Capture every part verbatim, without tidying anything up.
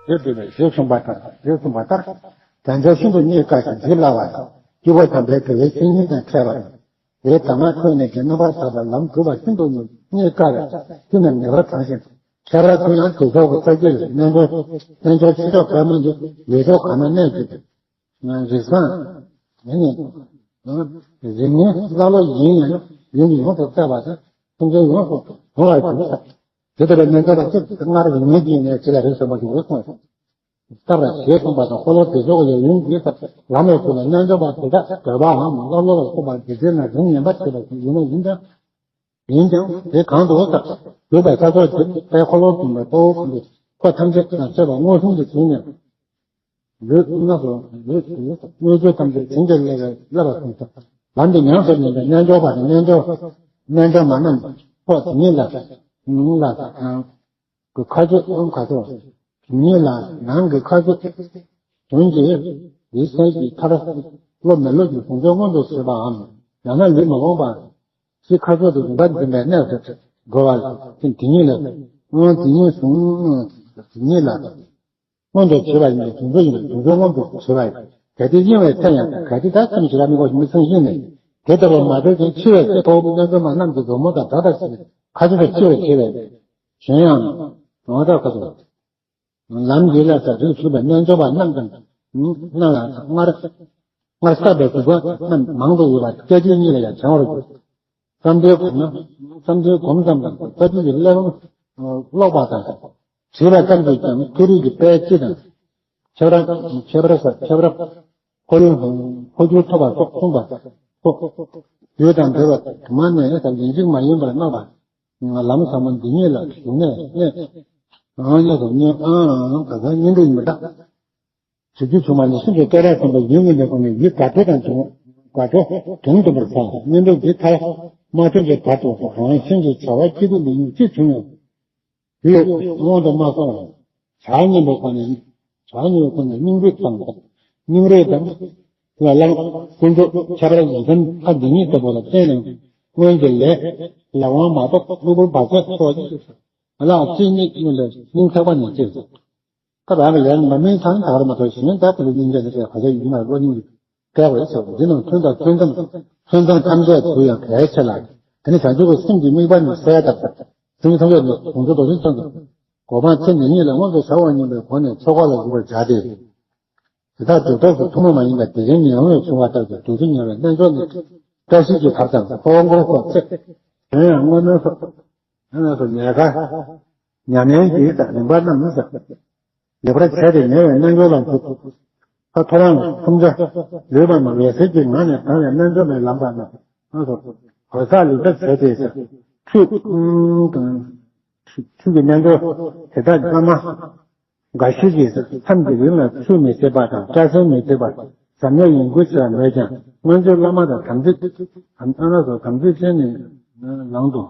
ཞེས་འདུག་པས་ཞེས་གསུངས་པ་ལྟར་ཞེས་གསུངས་པ་ལྟར། དལ་འབྱོར་ཤིན་ཏུ་རྙེད་དཀའ་ཞིང་འཇིག་སླ་བ་དང་། སྐྱེས་བུ་དམ་པའི་དགེ་བའི་བཤེས་གཉེན་དང་འཕྲད་པ་དང་། དེའི་དམ་ལ་ཐོས་ནས་ཀྱང་རྣམ་པར་དག་པའི་ལམ་སྒྲུབ་པ་ཤིན་ཏུ་རྙེད་དཀའ་བས་ཤིན་ཏུ་ངེས་པར་དྲངས་ཤིང་། ཁྱད་པར་དུ་ཡང་དེ་ཕྱོགས་ཀྱི་ས་དཀྱིལ་ལ་རྣལ་འབྱོར་རྣལ་འབྱོར་ཆོས་གྲོགས་པད་མ་འདི་ཡུལ་ཕྱོགས་གང་ན་གནས་ཀྱི་རིགས་སམ། ཡིན་ནི། རིགས་ངན་ཀླ་ཀློ་ཡིན་ཡང་ཡུན་ཡོངས་སུ་བཙལ་བ་དང་སེམས་ཅན་ཡོངས་སུ་གཟུང་བར་གྱུར་ས། དེ་ལྟ་བུའི་རྣལ་འབྱོར་པ་ཚོས་སྔར་རིགས་ངན་གྱིས་ནས་ཅི་ལ་རེ་ཟུང་བ་ཞིག་རེ་གསུངས་སོ། ལྟར་ཞེས་གསུངས་པ་དང་འཁོར་ལོ་དེ་ཚོ་ཡང་ཡུན་གྱིས་ལམ་ལ་ཞུགས་ནས་རྣལ་འབྱོར་པ་དེ་དག་འདོད་པའམ་བློ་ལ་སོགས་པ་དགེ་སྦྱོར་ན་རིམ་ངན་པ་བྱེད་པ་ཞིག་ཡིན་ན་ཡིན་ཀྱང་། ཡིན་ཀྱང་དེ་གང་དུ་བ་དག་གྲུབ་པའི་ས་ཕྱོགས་དེ་དཔལ་འཁོར་ལོ་སྟོང་པའི་དཔའ་བོ་ཁོ་ཚོ་ཐམས་ཅད་དང་བཅས་པ་མངོན་སུམ་དུ་བྱུང་ནས། ལུས་ངག་སོགས་ལུས་དངོས་རྫས་ཐམས་ཅད་བྱིན་གྱིས་བརླབས་པ་བརླབས་པ་གསུངས་སོ། ལམ་འདི་ཉམས་སུ་ལེན་པའི་རྣལ་འབྱོར་པ་དང་རྣལ་འབྱོར་རྣལ་འབྱོར་མ་རྣམས་ཕྱོགས་དེ་ཉིད་ལ་ལ་དང་། གི་མཁའ་སྤྱོད་ཨང་ག་ཚོ། ཉིད་ལ་ནང་གི་མཁའ་སྤྱོད་དོན་གྱི་ཡིད་གསལ་གྱི་མཐར་བློ་མི་སློབ་ཀྱི་བྱང་ཆུབ་མངོན་དུ་བྱེད་པའམ་ཡང་ན་ལུས་མ་ལོངས་པ་ཞིག་མཁའ་སྤྱོད་དུ་རིམ་པ་འཛིན་པའི་གནས་སུ་དགོས་པ་དེ་ཉིད་ལ་དབང་དེ་ཉིད་གསུངས་དེ་ཉིད་ལ་མངོན་དུ་བྱེད་པ་ཡིན་པའི་བྱང་ཆུབ་ཡིན་པའི་བྱང་ཆུབ་མངོན་དུ་བྱེད་པ་ཡིན། གལ་ཏེ་གཡེང་བའི་ཚེ་ཡང་གལ་ཏེ་ད་ཙམ་ཞིག་ལ་མི་གོ་མི་ཚང་ཡིན་ནས་དེ་ལྟ་བུ་མ་གཏོགས་ཀྱང་འཆི་བའི་ཚེ་ཕོ་བོ་རྣལ་འབྱོར་མ་རྣམས་ཀྱི་སྒོ་མོ་དང་ད་ལྟ་ཞིག་མཁའ་སྤྱོད་དུ་འཆི་བར་བྱེད་པའི་གཞན་ཡང་ངོ་ཐག་ཁ་ཚོ། ལམ་འདི་ལ་ས་རིགས་སུ་བའི་རྣལ་འབྱོར་པ་རྣམས་དང་། སྣང་ལ་སྔར་སྔར་བསགས་པའི་གཟུགས་པོ་རྣམས་མང་དུ་ཡོད་པ་སྐྱེ་དུས་གཉིས་ལ་ཡང་བྱང་བར་འགྱུར། བསམ་གཏན་གོམས་ན་བསམ་གཏན་གོམས་ཙམ་དང་ས་དུས་ཀྱི་ཀླད་པ་ཀློག་པ་དང་། བྲིས་པ་ཙམ་གྱིས་ཀྱང་ཐོ་རིག་གི་དཔལ་སྤྱི་དང་། ཁྱབ་ར་ཁྱབ་ར་ས་ཁྱབ་ར་འཕོ་འགྱུར་འཕོ་འགྱུར་ཐོབ་པ་སོགས་གསུངས་པ་སོགས། དུས་དང་འབྲེལ་བ་དུ་མ་ནས་ཡང་ཡིན་གཅིག་མ་ཡིན་པར་སྣང་བ། ལམ་ཟབ་མོ་འདི་ཉིད་ལ་ཞུགས་ནས་གནས། ཨང་གཉིས་སུ་གཉིས་ཨང་ག་ས་གཉིས་འདྲ་ཡིན་པ་འདྲ། བྱེད་རྒྱུ་བྱུང་བ་ནི་སེམས་ཀྱི་སྐད་གྲགས་ཟིན་པའི་ཡུལ་ངོས་ནས་ཀུན་ནས་ཡིད་དགའ་སྤྲོ་དང་བྱུང་དགའ་སྤྲོ་དོན་བསྡུ་བར་བྱ། གཉིས་འདྲ་འདི་མཐར་མ་ཐོན་གྱི་བར་དུ་རང་གཞན་གྱི་བྱ་བ་སྐྱིད་སྡུག་མི་ཉུང་ཅི་བྱུང་ཡང་། དེ་སྔོན་དུ་མ་སོང་བར་བྱ་སྙམ་པའི་སྒོ་ནས་བྱ་སྙམ་པའི་སྒོ་ནས་སྙིང་རུས་དང་སྙིང་རུས་དང་། ལ་ལ་ཀུན་རྫོབ་ཁྱད་པར་ཡིད་བརྟན་ལྷ་འདི་ཉིད་ལྟ་བུ་ལ་བརྟེན་ནས་སྔོན་གྱི་ལས་ལས་དབང་མ་གཏོགས་གློ་བུར་བག་ཆགས་སོགས་ཀྱིས་ལ་ཅི་ཉིད་སྙིང་ལ་སྙིང་ཐག་པ་ནས་ཅི། ད་རང་གི་ལས་མ་སྨིན་ཐང་ད་གར་མ་གཏོགས་གཞན་དག་གི་སྙིང་རྗེ་ནི་ཁ་ཆེ་ཡིན་ན་བློ་སྙིང་གི་སྐལ་བའི་ཚོགས་འདི་རྣམས་ཐོན་དང་ཐོན་ཙམ་ཐོན་ཙམ་ཐམས་ཅད་དུ་ཡང་གལ་ཆེ་ལ། དེ་ནི་བྱང་ཆུབ་ཀྱི་སེམས་ཀྱི་དམིགས་པ་ནི་གསལ་དག་ས། སེམས་ཐམས་ཅད་དུ་དོན་དུ་རྡོ་རྗེ་ཚང་གི་གོ་འཕང་ཚེ་འདི་ཉིད་ལ་མངོན་དུ་བྱ་བ་ཉིད་པའི་སྒོ་ནས་ཆོ་ག་ལ་འཇུག་པར་བྱ་སྟེ། དེ་དག་གྲུབ་ཐོབ་སུ་ཐུན་མོང་མ་ཡིན་པ་དེ་བཞིན་ཉིད་དབང་ལས་བྱུང་བ་ལྟར་གྱི་རྡོ་རྗེ་ཉེ་བའི་རྣལ་འབྱོར་ནི། བཀྲ་ཤིས་ཀྱི་ཐབས་དང་ཕོ་བ་མགོ་སྐོར་ཚེ། དོན་ཡང་སྔོན་གནས་སོགས། སྔོན་གནས་སོགས་ཉལ་ཁ། ཉམས་ལེན་གྱི་དང་རིམ་པ་རྣམས་ནི། ལེགས་པར་བྱས་ཏེ་ཉལ་བའི་རྣལ་འབྱོར་ལ་འཇུག་ད་ཐོ་རངས་འཚུབ་ཆ་ལུས་པ་ན་འོད་གསལ་གྱི་ངང་ནས་དང་བའི་རྣལ་འབྱོར་མའི་ལམ་པ་ན་ང་སོགས་གོས་ཆག་ལེགས་པར་བྱས་ཏེ་ཆུ་དང་ཆུ་གི་རྣལ་འབྱོར་དེ་དག་བླ་མ་འགའ་ཞིག་གིས་མཚམས་ཀྱི་རིང་ལ་ཆུ་མི་སྲིད་པ་དང་སྐྲ་སེན་མི་སྲིད་པ་ཟབ་གནད་ཡོན་ཀུན་ཆེ་བ་མེད་ཀྱང་སྔོན་ཆད་བླ་མ་དང་དམ་ཚིག་ཨ་ན་སོགས་དམ་ཚིག་ཅན་ནི་ནང་དུ།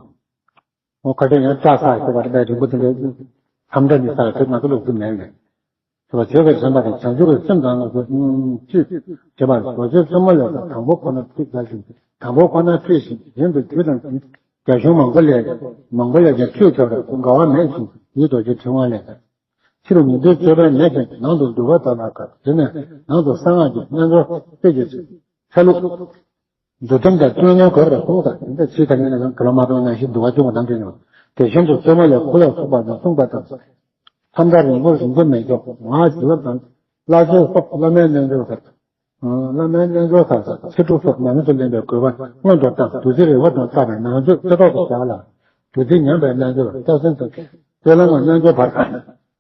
འོ་ཁ་ཏོན་ཡང་བཀྲ་ཤིས་ཞེས་པ་རིམ་པ་རིང་པོ་དེ་འདྲའི་མཚམས་འདྲ་ནི་ས་ལ་དེ་ང་ཚོ་ལོག་རྒྱུ་མེད་ནས། དེ་བ་བྱེད་པའི་སེམས་པ་དང་བྱང་ཆུབ་ཀྱི་སེམས་དང་ལ་སོགས་ཅི་བྱེད་པ་རྡོ་རྗེ་རྩེ་མོ་ལས་དང་པོ་ཁོ་ན་ཁྲིད་བྱ་ཞིང་དང་པོ་ཁོ་ན་ཁྲིད་ཞིང་རྒྱུན་དུ་རྒྱུ་དང་རྒྱ་གཞུང་མང་པོ་ལས་མང་པོ་ལས་ཀྱང་ཁྲིད་ཐོབ་པར་འགལ་བ་མེད་ཅིང་ཡུལ་རྡོ་རྗེ་ཕྲེང་བ་ལས། ཕྱི་རུ་ཉི་ཟླའི་ཅོད་པན་མེད་ཅིང་ནང་དུ་དུ་བ་ལྟར་ལ་དཀར་དེ་ནས་ནང་དུ་གསང་སྔགས་ཀྱི་རྣལ་འབྱོར་གསེར་གྱི་ཆ་ལུགས། འདུལ་ཁྲིམས་དང་སྤྱོད་ངན་གོས་པར་གསུངས་དང་དེ་འདྲ་ཕྱི་དང་ངན་ལ་ཡང་ག་ལ་མ་གཏོང་ནང་བཞིན་འདུལ་བ་བཅུ་པོ་ནང་འདྲེན་ཡོད། དེ་བཞིན་དུ་རྩེ་མོ་ལས་ཁུ་ལ་སོགས་པ་ནང་གསུངས་པ་ལྟར། ཐམ་ཀ་རིང་པོ་རིང་པོ་མེད་ཀྱང་ངག་བྱིན་རླབས་དང་བླ་མཆོད་སོགས་བླ་མའི་རྣལ་འབྱོར་དང་། བླ་མའི་རྣལ་འབྱོར་དང་ཚེ་སྒྲུབ་སོགས་ནང་དུ་ལེན་པའི་དགོས་པ་སྔོན་དུ་བཏང་བདུད་རྩི་རིལ་བ་དང་བཏགས་པའི་ནང་མཛོད་རྩེ་ཏོག་ཏུ་བཞག་ལ། བདུད་རྩི་ཉམས་པའི་རྣལ་འབྱོར་རྩ་ཟན་དང་། རྩེ་ལམ་རྣལ་འབྱོར་བར།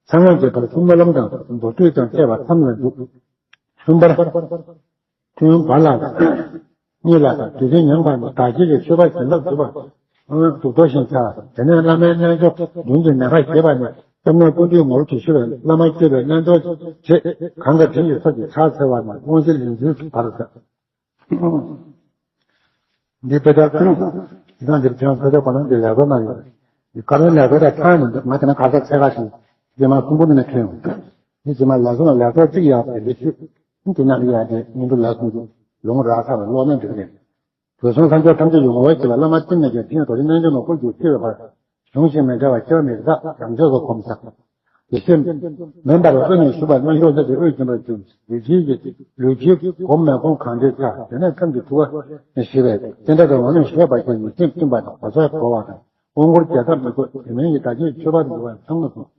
ཚངས་དབྱངས་ཀྱི་བར་གསུམ་སྨོན་ལམ་དང་མདོར་བསྡུས་ཀྱང་བཅས་པ་མཚམས་ལ་འཇུག་གསུམ་པར། ཐུན་བར་ལ། གཉིས་ལ་དང་དུས་ཆེན་ཉམས་པ་ནི་བདག་བསྐྱེད་ཀྱི་མཆོད་པ་བྱིན་རླབས་འཇུག་པ། གཟུགས་མཐོ་ཞིང་ཆགས། དེ་ནས་བླ་མའི་རྣལ་འབྱོར་མདུན་གྱི་ནམ་མཁའ་ཞེས་པ་ནི་སྐྱབས་གནས་ཀུན་འདུས་ངོ་བོ་དྲི་ཤེས་པའི་བླ་མ་སྐྱེས་པའི་རྣལ་འབྱོར་རྗེ་གང་ག་དྲིན་གྱི་ཚོགས་ཀྱིས་ཕྱག་འཚལ་བ་ན་དབང་ཆེན་ལས་འཛིན་བར་ཟ། འདི་དཔེ་ཆ་ཁུངས། འདི་དང་འདིར་བྱོན་ཚོད་ལྟ་པ་ནང་གི་ལས་བཟོ་ནང་ཡོད། འདི་ཀ་རོའི་ལས་བཟོ་དང་ཚང་ནི་འདུག་ང་དེ་ན་ག་ས་ཚད་ག་ཞིག་རྗེས་མ་གསུམ་པོ་ནི་ནས་ཐོན་ཡོང་། འདི་རྗེས་མ་ལས་བཟོ་ནང་ལས་བཟོ་གཅིག་ཡག་པའི་ལས་ཤུགས། འདི་ནང་ཡག་དེ་མི་འདུག་ལས་གསུམ་པོ་ལུང་རག་ཚར་བའི་ལོག་ན་འགྲིག་རེད། བོད་སོང་ལྷ་འབྱོར་ཐམས་ཅད་ཡོང་བའི་ཕྱིར་ལ་བླ་མ་བསྟེན་ནས་ཀྱང་དེ་ཡང་རྡོ་རྗེ་རྣལ་འབྱོར་མ་སྐུ་རྒྱུད་ཆེ་བའི་བར། གཞུང་ཞིག་མི་འདྲ་བ་སྐྱེ་བ་མི་རྟག་བྱང་ཆོས་སུ་གོམས་ས། དེ་བཞིན་མེ་འབར་བའི་དབུས་ནས་ཞུ་བ་རྣམ་གཡོ་ལྷ་དེ་དབུས་བྱོན་པར་གྱུར། ལུས་དཀྱིལ་གྱི་ལུས་དཀྱིལ་གོམ་མེ་གོང་གང་འདྲའི་ཆ། དེ་ནས་ཁམས་ཀྱི་ཐུ་བ་ཞེས་པས་ཙནྡྲ་དང་འོ་མས་བཞད་པ་བཞིན་ཡིད་བཞིན་བསྟིམ་པ་དང་གོ་ཆ་བོར་བ་དང་དབང་བསྐུར་རྒྱ་མཚར་མི་དགོས་དེ་མིན་གྱི་བདག་བསྐྱེད་མཆོད་པ་འདུ་བ་ཚང་མ་གསུངས།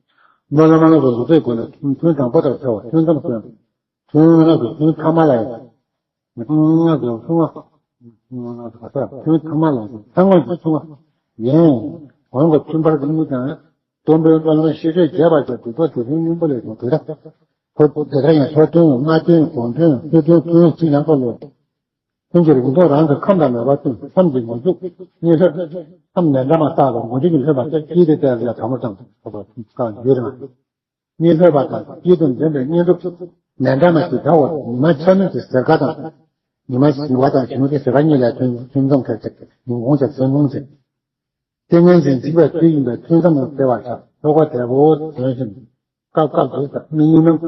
སྨོན་ལམ་སྔགས་སུ་རྫོགས་ཚིག་དགོས་ན་ཐུན་དང་པོ་དང་བྲལ་བ་ཐུན་མཚམས་སུ་ཡང་ཐུན་སྔགས་སུ་ཐུན་ཐ་མ་ལ་ཡང་། སྔགས་ཀྱི་སྲུང་བ། ཐུན་ཐ་མ་ལ་ཚང་མ་གྱི་སྲུང་བ་ཡིན། འོན་ཀྱང་ཐུན་བར་གྱི་དངོས་ཀྱང་སྟོན་པའི་སྨོན་ལམ་ཤེས་བྱའི་རྒྱས་པར་བྱ་སྒྲུབ་པ་དེ་ཚོའི་སྙིང་པོ་ལས་ཀྱང་དེ་ལྟ། ཐོབ་དེ་ལྟར་ཡང་ཐོབ་ཐུན་སྔ་ཐུན་གོང་ཐུན་ཚུལ་ཐུན་ཐུན་ཚིག་ཡང་ཁོ་ལོ། ཐུན་གྱི་རིང་ཐུང་རང་གི་ཁམས་དང་མོས་པ་ཐུན་མཚམས་ཀྱི་ངོ་བཅུག་གཉིས་ལྷོད། མཚམས་མེ་འདྲ་མ་བཏགས་པ་ངོ་བཅུག་གཉིས་ལྷོད་པ་སྟེ་དཀྱིལ་དེ་བལྟས་ལ་དམ་པོ་དང་ཐོབ་པ་ཐུན་བཀག་འགྱུར་རིང་། གཉིས་ལྷོད་པ་དང་དཀྱིལ་དུ་འཛིན་པའི་བསྙེན་སྒྲུབ་མེ་འདྲ་མ་ཞིག་དག་པར་ཉི་མ་ཆ་མེད་ཀྱི་ཟེར་ཁ་དང་། ཉི་མ་ཞི་བ་དང་ཞི་མོ་དེ་ཟེར་ཁ་གཉིས་ལས་ཐུན་ཐུན་མཚམས་ཁ་ཅིག་ཉིན་གུང་ཆ་ཚོད་ལུང་ཚེ། ཏིང་ངེ་འཛིན་འཇིག་པའི་དུས་ཡིན་པས་ཐུན་མཚམས་ལ་བརྩེ་བར་བྱ། ལྷོ་ཁ་དལ་པོ་དོན་བཞིན་སྐབས་སྐབས་སུ་དམིགས་ཡུལ་རྣམས།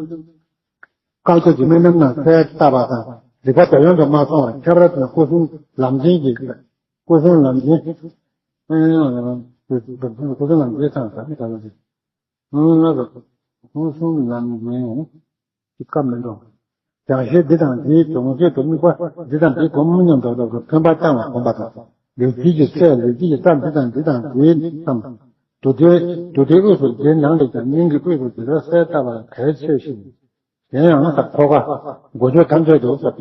སྐབས་སྐབས་ཀྱི་དམིགས་རྣམ་རྣམས་གསལ་བཏབ་པ་དང་རིག་པ་དོན་ཡོངས་སུ་མ་སོང་བར་ཁྱད་པར་དུ་སྐུ་གསུང་ལམ་སྦྱིན་གྱི་སྐུ་གསུང་ལམ་སྦྱིན་སྐུ་གསུང་ལམ་སྦྱིན་ཚང་ས་མི་དག་ལ་ང་ཚོ་སྐུ་གསུང་ལམ་སྦྱིན་གྱི་སྐབས་མི་འགྲོ། བྱང་ཤེས་འདི་དང་འདིའི་དོན་བྱེད་དུ་དམིགས་པ་འདི་དང་འདི་སྒོམ་མི་མཉམ་དོ་དོ་ཕན་པ་བཏང་བ་སྒོམ་པ་དང་ལུས་དཀྱིལ་གྱི་ཚད་ལུས་དཀྱིལ་གྱི་རྩ་འདི་དང་འདི་དང་འདིའི་མཚམས་དུ་དེ་དུ་དེ་དབུས་སུ་དེའི་ནང་ལས་ཀྱང་སྙིང་གི་དབུས་སུ་དེ་ལྟར་གསལ་བཏབ་པ་གལ་ཆེ་ཞིང་། དེ་ཡང་ཐོ་ག་མགོ་ཆོད་ཐམས་ཅད་དུ་ཟབ།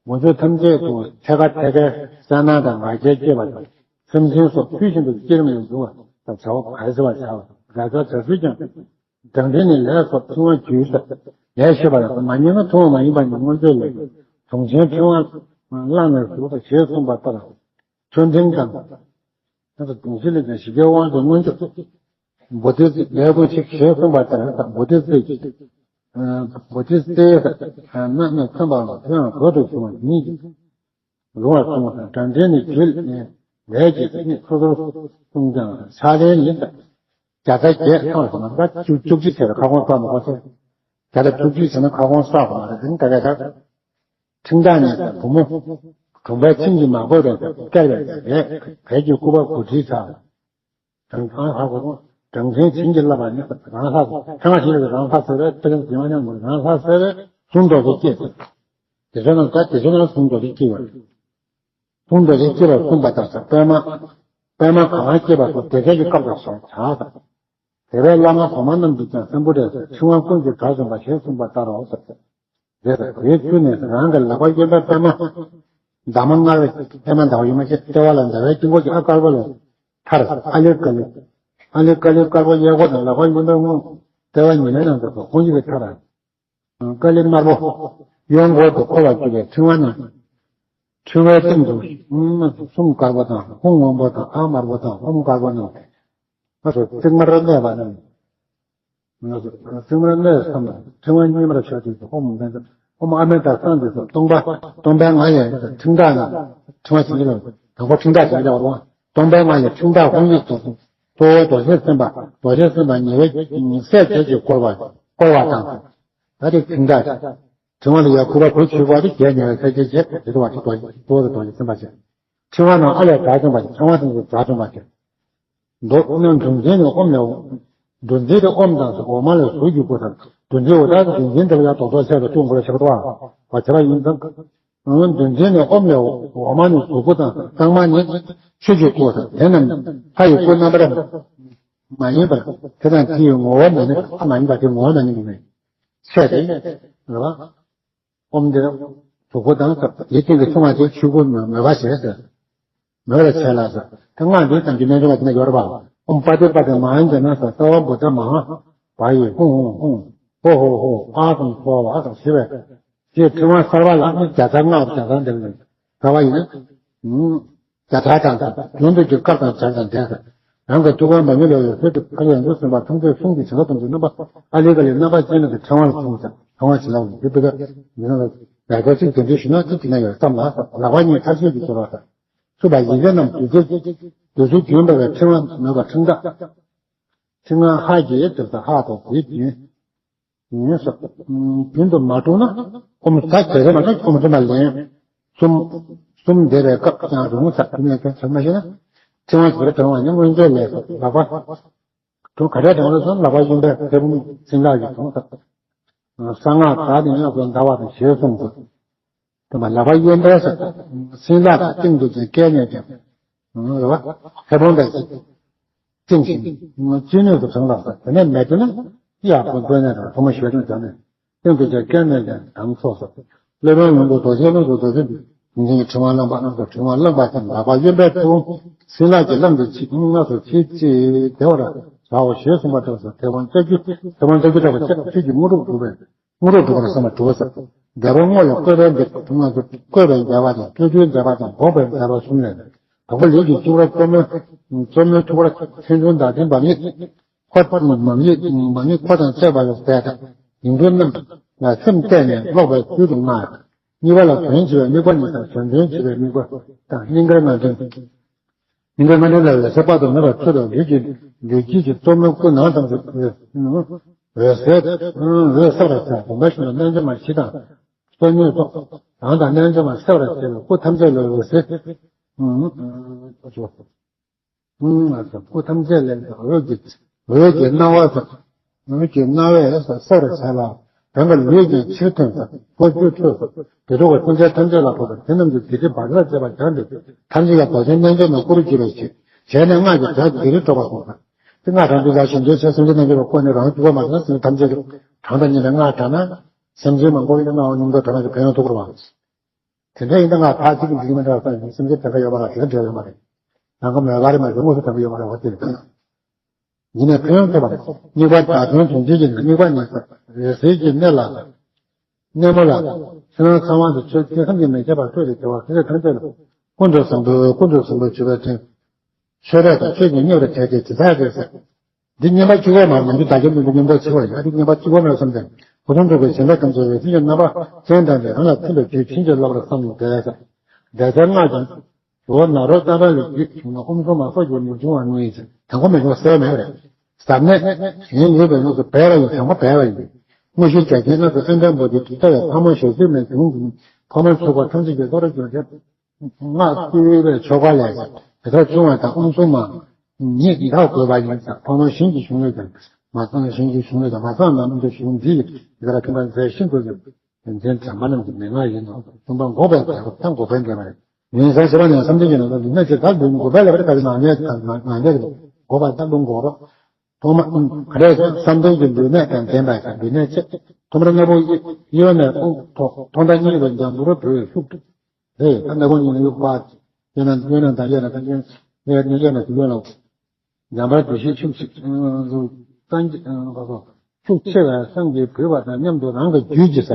མགོ་ཆོད་ཐམས་ཅད་དུ་ཐད་ཀ་ཐད་ཀའི་གསལ་སྣང་དང་ང་རྒྱལ་སྐྱེས་པ་དང་སེམས་ཅན་སོགས་ཚུལ་བཞིན་དུ་བསྐྱེད་རིམ་ལས་འབྱུང་བ་དང་བྱ་བ་ག་ཟེར་བ་བྱ་བ་ར་ཚ་བྱ་ཚུལ་ཀྱང་། དྲང་དྲན་ནི་ལས་སོགས་ཕྲེང་བ་རྒྱུད་ལས་ཤེས་པ་ལ་མ་ཉེས་ན་ཐུན་མོང་མ་ཡིན་པ་ནི་མངོན་བརྗོད་ལས། དུང་ཆེན་ཕྲེང་བ་བླངས་ནས་བཞུགས་པ་ཞེས་གསུངས་པ་ལྟར། མཆོད་སྤྲིན་དང་། དུང་ཆེན་ལས་ཀྱང་ཞི་རྒྱས་དབང་དུ་མངོན་གྱུར། བོ་དྷི་ལས་ཀུན་གཅིག་ཞེས་གསུངས་པ་ལྟར་བོ་དྷི་སྟེ། བོ་དྷི་སྟེ་རྣམ་སྨིན་མཚོན་པ་ལ་དེའང་བོད་དུ་བྱུང་བ་ཉིད་ཀྱི། རུང་བར་གསུངས་པ་དང་དྲང་དྲན་ནི་རྒྱུད་ནས་ལས་ཀྱི་ནི་སོ་སོར་གསུངས་ཀྱང་ཕྱག་ལེན་ཡིན། བརྒྱ་རྩ་བརྒྱད་ཐམ་ལ་སོང་ན་བརྒྱ་བཅུ་བཅུ་གཅིག་བྱས་པའི་ཁ་སྐོང་སོགས་མ་གོ་ཚེ། བརྒྱ་རྩ་བཅུ་གཅིག་བྱས་ན་ཁ་སྐོང་སོགས་མ་རེད་དེ་ནི་ད་གས་ད། ཁྲིམས་བདག་ནི་བུ་མོ། གྲོང་པའི་ཁྱིམ་གྱི་མ་གོས་པའི་བསྐལ་པའི་རྒྱལ་བས་བལ་གྱི་སྐུད་པ་གོ་སྒྲིལ་བྱ། དྲང་ཁང་ཧ་གོ་དྲང་ཁང་བྱིན་གྱིས་བརླབས་པ་ནི་རང་ལྷག་ཁང་བྱིན་གྱིས་རང་ལྷག་ཟེར་བའི་ཏིང་ངེ་འཛིན་མཉམ་རང་ལྷག་ཟེར་བའི་གཟུངས་རྡོ་རྗེ་སྐྱེས། དེ་ཚོ་རྣམས་ཀ་དེ་ཚོ་རྣམས་གཟུངས་རྡོ་རྗེ་སྐྱེས་པ། གཟུངས་རྡོ་རྗེ་སྐྱེས་པར་གསུངས་པ་ལྟར་ས་པདྨ། པདྨ་གང་སྐྱེས་པ་སོགས་དེ་སྐད་ཀྱི་སྐབས་ལ་སོགས་བྱ་དང་། དེ་བས་བླ་མ་གོང་མ་རྣམས་ཀྱིས་ཀྱང་སམ་བྷོ་ཊས་ཕྲེང་བ་ཀུན་གྱི་གྲགས་ཅན་པ་ཞེས་གསུངས་པ་ལྟར་རོ། རེད། དེའི་ཚུལ་ནི་རང་གི་ལག་པ་གཡོན་པའི་པདྨ། འདབ་མ་ལྔ་པའི་པདྨ་ཟླ་བ་གཡོན་མ་ཅན་ལྟེ་བ་ལ་ཟླ་བའི་དཀྱིལ་འཁོར་གྱི་ཨ་དཀར་པོ་ལས་མཐར་ཨ་ལི་ཀ་ལི། ཨ་ལི་ཀ་ལི་དཀར་པོ་གཡས་སྐོར་དང་ལག་པ་གཡོན་པའི་སྔོན་ལྟེ་བ་ཉི་མའི་ནང་དུ་ཁོང་ཡུལ་གྱི་མཐར། ཀ་ལི་དམར་པོ་གཡོན་སྐོར་དུ་འཁོར་བར་གྱུར་པའི་ཕྲེང་བ་ནི། ཕྲེང་བའི་སྟེང་དུ་གསུམ་དཀར་པོ་དང་ཧཱུྃ་སྔོན་པོ་དང་ཨ་དམར་པོ་དང་ཧཱུྃ་དཀར་པོ་རྣམས། ང་ཚོ་བརྩེགས་མར་གནས་པ་རྣམས། ང་ཚོ་བརྩེགས་མར་གནས་བསམ་ལ་ཕྲེང་བ་གཉིས་མར་ཕྱོགས་ཏེ་ཧཱུྃ་ལྡན་ཏེ་ཧཱུྃ་ཨ་མྲྀ་ཏ་སངས་རྒྱས་སོ། སྟོང་པ་སྟོང་པའི་ངང་ལས་ཕྲེང་ཐག་ན་ཕྲེང་བ་ཞིག་ལ་དང་པོ་ཕྲེང་ཐག་ཞིག་ལ་བར་སྟོང་པའི་ངང་ལས་ཕྲེང་ཐག་ཧཱུྃ་ཡིག་ཏུ་གཙོ་བོ་རྡོ་རྗེ་སེམས་དཔའ་རྡོ་རྗེ་སེམས་དཔའ་ཉེ་བའི་ཉེ་སྲས་བཅས་ཀྱིས་བསྐོར་བ་བསྐོར་བ་དང་། ད་དེ་ཕྲེང་ཐག་ཕྲེང་བ་ལ་ཡང་ཁུ་བ་བུ་ཆུ་བ་དེ་བརྒྱད་ཉེ་བའི་སྲས་བཅས་བཅས་དེ་དུ་བ་དེ་རྡོ་རྗེ་གཙོ་བོ་རྡོ་རྗེ་སེམས་དཔའ་བཅས། ཕྲེང་བ་རྣམས་ཨ་ལས་གྲགས་ཅན་པ་ཞིག་ཕྲེང་བ་ཐམས་ཅད་གྲགས་ཅན་པ་ཞིག་མདོར་ན་མདུང་འཛིན་ནི་ཨོམ་ནས། མདུང་འཛིན་དེ་ཨོམ་དང་འོ་མ་ལས་གཟུགས་ཀྱི་སྐུ་དང་མདུང་འཛིན་འོ་ད་མདུང་འཛིན་དེ་ལ་ཡང་རྡོག་རྡོག་ཆད་དུ་བཏུང་དགོས་ལ་ཆགས་འདུག་བ་བྱེད་པ་ཡིན་ཙང་། མདུང་འཛིན་ནི་ཨོམ་ནས། འོ་མ་ནི་གཟུགས་སྐུ་དང་གཙང་མ་ནི་ཆོས་ཀྱི་སྐུ་དང་དེ་རྣམས་ལྷ་ཡི་སྐུ་རྣམ་པར་མ་ཡིན་པར་དེ་དང་དེ་ཡི་ངོ་བོ་མ་ནི་ལྷ་མ་ཡིན་པ་དེ་ངོ་བོ་མ་ནི་མིན་ནས་ཆད་དེ་རེད་བ། ཨོམ་འདིར་གཟུགས་པོ་དང་ཟེར་དེའི་སྟེང་གི་ཆུང་བ་དེ་ཆོས་སྐུ་མོས་པ་བྱས་ཟེར། མོས་ལ་བྱས་ལ་ཟེར་དེ་སྔགས་འདི་ཙམ་གྱི་རྣལ་འབྱོར་པ་དེ་ན་ཡོད་རེད་པ། ཨོམ་པ་ཏི་པ་ཏི་མ་ཧཱ་ཡན་ན་ཟེར་ཏ་བ་བུ་ཏ་མ་ཧཱ་བ་ཡི་ཧཱུྃ་ཧཱུྃ་ཧཱུྃ་ཧོ་ཧོ་ཧོ་ཨ་དང་ཧོ་བ་དང་ཞེས་པས་ཞེས་ཕྲེང་བ་གསར་པ་ལ་ནི་བརྒྱ་རྩ་ལྔ་བརྒྱ་རྩ་འདིར་ནི་གསར་པ་ཡིན། བརྒྱ་ཕྲག་དང་། ཡོན་ཏན་གྱི་སྐབས་དང་སྦྱར་དང་ལྡན་ཟེར། རང་གི་ཐུགས་ཀར་མ་ཡིན་ལས་ཡོད་ཚུལ་དུ་ཕ་རོལ་ཡང་དུ་སེམས་དཔའ་ཐམས་ཅད་གསུང་གི་བྱིན་རླབས་ཐམས་ཅད་རྣམ་པ་ཨ་ལི་ཀ་ལི་རྣམ་པ་ཅན་གྱི་ཕྲེང་བ་ལ་ཐུག་ཙམ་ཕྲེང་བ་བྱིན་རླབས་འདི་དཔེ་ཀ་མི་རང་ལ་ལས་ཀ་ཚིག་དེ་འདྲའི་ཞུ་ན་ཚིག་དེ་ན་ཡོད་ཙམ་ལ་ལག་པ་གཉིས་མཐར་ཕྱིན་གྱི་སྦྱོར་བ་དང་། ཚུགས་པ་ཡི་གེ་རྣམས་བདུད་རྩི་བདུད་རྩི་རྒྱུན་འབར་བའི་ཕྲེང་བ་མོས་པ་ཕྲེང་ཐག་ཕྲེང་བ་ཧ་གི་དེ་ལྟ་ཧ་དང་དེའི་རྒྱུན། ཡིན་ཟེར། རྒྱུན་དུ་མ་གྲུབ་ན་ཨོམ་ད་ག་རེ་མ་གྲུབ་ཨོམ་དུ་མ་ལེན། གསུམ་གསུམ་བསྡེབས་པའི་སྐབས་ཀྱང་རུང་ཟེར་དུ་མེད་ཀྱང་ཚར་མ་ཤེས་ན། ཕྲེང་བ་ག་རེ་ཕྲེང་བ་ནི་མངོན་བརྗོད་ལས་སོ་ལག་པ། དུང་ག་རེ་དྲངས་ལ་སོང་། ལག་པ་གཡོན་པས་མཐེ་བོང་སྲིན་ལག་གིས་དྲངས་ས། གསང་སྔགས་བདག་ནི་སྔགས་སུ་བཟླ་བ་དང་ཞེས་གསུངས་སོ། དེ་མ་ལག་པ་གཡོན་པས་ཟེར། སྲིན་ལག་གི་སྟེང་དུ་ཀྱང་བཀལ་ནས་ཀྱང་། རེད་བ། མཐེ་བོང་དང་བཅིངས་ཤིང་བཅིངས་ནས་སུ་དྲངས་ལགས་སོ། དེ་ནས་མེད་དུ་ན་ཡག་པོ་མགོན་ནས་དང་ཐོག་མ་ཞལ་དུ་བྱ་ནས། སྟེང་དུ་ཀྱང་བཀལ་ནས་ཀྱང་དམ་ཚོགས་སོ། སློབ་དཔོན་ལོངས་སྐུ་རྡོ་རྗེ་ལོངས་སུ་རྡོ་རྗེ་འདི་ཉིད་ཀྱི་ཕྲེང་བ་བླངས་པ་རྣམས་སུ་ཕྲེང་བ་བླངས་པ་དང་ལག་པ་གཡོན་པས་ཐུག། སྲིན་ལག་གི་བླངས་ཏེ་ཕྱིས་སྔགས་སུ་ཕྱིས་ཅི་བདེ་བར་བྱའོ་ཞེས་གསུངས་པ་ལྟར་སོ། མཐེ་བོང་ལྕགས་ཀྱུ་མཐེ་བོང་ལྕགས་ཀྱུ་བྲག་པ་ཆེ་ཆོས་ཀྱི་དངོས་གྲུབ་སྒྲུབ་པའི་དངོས་གྲུབ་སྒྲུབ་པར་བསམ་པ་གྲུབ་ཟེར། བདེ་བ་བསྔོ་ཡང་བཀོད་པའི་མཛད་པ་དང་བཀོད་པའི་མཛད་པ་དང་བཀོད་པའི་མཛད་པ་གསུམ་ལས། དང་པོ་ལས་ཀྱི་སྤྱི་བོར་གཙོ་མོའི་གཙོ་མོའི་ཐུགས་ཀར་མཚན་བྱུང་ཟླ་སྟེང་བམ་ཡིག་འཁོར་མམ་ཡིག་མམ་ཡིག་འཁོར་དང་བཅས་པ་ལ་ཟས་དང་ཡིག་འབྲུ་རྣམས་ལ་སེམས་གཏད་ནས་ཀློག་པའི་ཚུལ་དུ་སྔགས། གཉིས་པ་ལ་དོན་བྱེད་པའི་དམིགས་པ་ཉིད་དང་དོན་དོན་བྱེད་པའི་དམིགས་པ་དང་སྙིང་གར་སྔགས་འདོན། སྙིང་གར་སྔགས་འདོན་ལ་འོད་གསལ་དཔག་ཏུ་མེད་པ་འཕྲོ་དང་ལུས་ཀྱི་ལུས་དཀྱིལ་གྱི་གཙོ་མོའི་སྐུ་ནང་ཙམ་དུ་འོད་ཟེར་འོད་གསལ་འོད་གསལ་བར་བྱ། བུམ་པ་བཞི་ལ་རྣལ་འབྱོར་མ་བཞི་དང་སོ་གཉིས་སོགས་རང་དང་རྣལ་འབྱོར་མ་གསལ་བར་བྱེད་པའི་སྐུ་ཐམས་ཅད་ལ་འོད་ཟེར། སྐུ་ཐམས་ཅད་ལ་འོད་ཀྱི་འོད་ཀྱི་སྣང་བ་དང་། འོད་ཀྱི་སྣང་བས་གསལ་བར་བྱས་ལ། བོད་ཀྱི་ལུས་ཀྱི་ཕྱིར་ཐོན་ས་སྒོ་བཅུ་ཐོས་སོ། དེ་འགྲོ་བ་སེམས་ཅན་ཐམས་ཅད་ལ་ཕོག་པའི་དེ་རྣམས་ཀྱི་བདེ་ཁྲི་བག་ཆགས་བཅས་པ་སྦྱངས་ཏེ་ཐམས་ཅད་ཀྱང་རྡོ་རྗེ་རྣལ་འབྱོར་མའི་སྐུ་རུ་གྱུར་པའི་ཕྱིར། བྱས་ནས་སྔགས་ཀྱི་དོན་བདེ་ཁྲི་སྒྲོག་པར་གསུངས་ས། དེ་སྔགས་བགྲང་དུས་ལ་གཞན་དོན་བྱེད་སེམས་ཅན་རྣམས་ཀྱི་བཀོད་ནས་རང་བཅུ་པ་མ་ཟིན་སེམས་ཐམས་ཅད་ཀྱི་གྲངས་དང་ཉེ་བའི་སྔགས་བགྲང་ན་སེམས་ཅན་མང་པོ་ཡིན་ན་སྔགས་སྙོམས་དུ་བགྲང་ན་ཕན་ཡོན་ཐོབ་པར་བ། དེ་འདྲ་ཡིན་ན་ང་ཕར་གཅིག་གིས་འགྲིག་མི་འདྲ་བསམ་ཡང་སེམས་ཅན་དེ་འདྲ་ཡོད་མ་རེད། དེ་འདྲ་འབྲེལ་ཡོད་མ་རེད། ནང་ཁ་མོས་ག་རེ་མ་རེད། དངོས་སུ་དྲན་གྱི་ཡོད་མ་རེད། འོ་དེ་རེད། ཡིན་ནའི་ཕན་ཡོན་ཐོབ་པ་རེད། གཉིས་པ་བདག་དོན་དོན་བྱེད་ཀྱི་དམིགས་པ་ཉིད་ཟེར། འོད་གསལ་གྱི་གནས་ལ་གནས་མོ་ལ་ཕྱི་ནང་གསང་བ་འདི་ཆོས་ཐོས་བསམ་གྱིས་མི་ཁྱབ་པར་སྤྲོས་ཏེ་དེ་བ་སེམས་ཅན་ཐམས་ཅད་ལ་ཀུན་ཏུ་བཟང་པོ་ཀུན་ཏུ་བཟང་པོ་སྤྱོད་པའི་དོན། ཆོས་རབ་དང་ཆོས་ཀྱི་དངོས་རབ་གལ་ཏེ་ཇི་ལྟར་རེད་ཟེར། འདི་བསྙེན་པ་བཅུ་པོ་མ་མི་འདི་བདག་གི་མི་འདི་བསྙེན་པ་བཅུ་པོ་ཡིན། ཨ་འདི་བསྙེན་པ་བཅུ་པོ་མེད་བསམ་སྟེ་ཕུན་སུམ་ཚོགས་པའི་བྱིན་རླབས་ཀུན་སྩོལ་བའི་སེམས་ཀྱི་རྣམ་པ་ཅན་དང་འདྲ་རང་ལ་ཐིམ་པའི་རྒྱུའི་བྱིན་གྱིས་བརླབ་པར་བསམ་ནས་བསྡད་ས། བཟླས་བྱའི་སྔགས་ཀྱང་ཇོ་བོ་ནཱ་རོ་ཙཱ་ར་ལས་བརྒྱུད་བྱུང་ན་ཨོཾ་སོ་མ་སོགས་ཀྱིས་མི་འབྱུང་བར་མངོན་ཡིན་ཟེར། དང་པོ་མི་འབྱུང་ཟེར་མེད་པ་རེད། ཟབ་གནད་གཞན་ཡོད་པའི་ལུགས་སུ་སྦས་པ་ཡིན། དང་པོ་སྦས་པ་ཡིན། དངོས་གཞི་རྒྱ་ཆེན་ལ་སོགས་དབེན་པའི་མུ་སྟེགས་ཀྱིས་ལྟ་བའི་ཕག་མོ་ཞལ་བཟོད་མའི་གཞུང་གི་ཕག་མོའི་ཚོགས་པ་ཐམས་ཅད་ཀྱི་བློ་རབ་འབྱོར་ཏེ། སྔགས་བཏུ་བའི་ཆོ་ག་ལས་དེ་དག་བྱུང་བ་དང་ཨོཾ་སོ་མ་ཉིད་བཟླ་དགོས་པ་ཡིན་ཙང་ཕག་མོ་ཞིང་གི་གཞུང་ལས་ཀྱང་མ་གསང་། ཞིང་གི་གཞུང་ལས་ཀྱང་མ་གསང་ན་ཨོཾ་སོ་ཞིང་འདི་ཡི་དེ་ལྟར་མཁན་པ་མཛད་ཤིན་ཏུ་ཡོད། ཡོན་ཏན་དམ་པ་རྣམས་ཀྱི་མན་ངག་ཡིན་ནོ། གསུམ་པ་འགོག་པའི་དག་པ་དང་འགོག་པའི་འགལ་བ་རེད། ཡིན་ཙང་ཞེས་པ་ནས་བསམ་གཏན་གྱི་ནང་དུ་ལུས་གནད་ཆེ་ད་ལུས་འགོག་པའི་ལས་པར་དག་ནང་ནས་ནང་ནས་འགོག་པ་ད་ལུས་འགོག་རོགས། ཐོག་མ་ག་རེ་བསམ་གཏན་གྱི་ལུས་གནད་དང་ལྡན་པ་དང་ལུས་གནད་ཆེ། ཐོག་མར་སྣ་བུག་གཡས་ནས་ཐོག་མཐའ་གཉིས་ལ་འཇམ་པོར་བུད་ཤུགས་ཏུ། རེད། ད་སྣ་བུག་གཉིས་ནས་ཡུག་པ། གཡས་ན་གཡས་ན་དང་གཡས་ན་དང་གཡས་ན་གཡས་ན་གཡས་ན་གཡས་ན། འཇམ་དཔལ་བདེ་གཤེགས་ཆུ་བཞི་སངས་རྒྱས་ཁོ་ཚོ་ཤུགས་ཆེ་བའི་སངས་རྒྱས་བུས་པ་དང་མཉམ་དུ་རང་གི་རྒྱུད་ཀྱི་ས་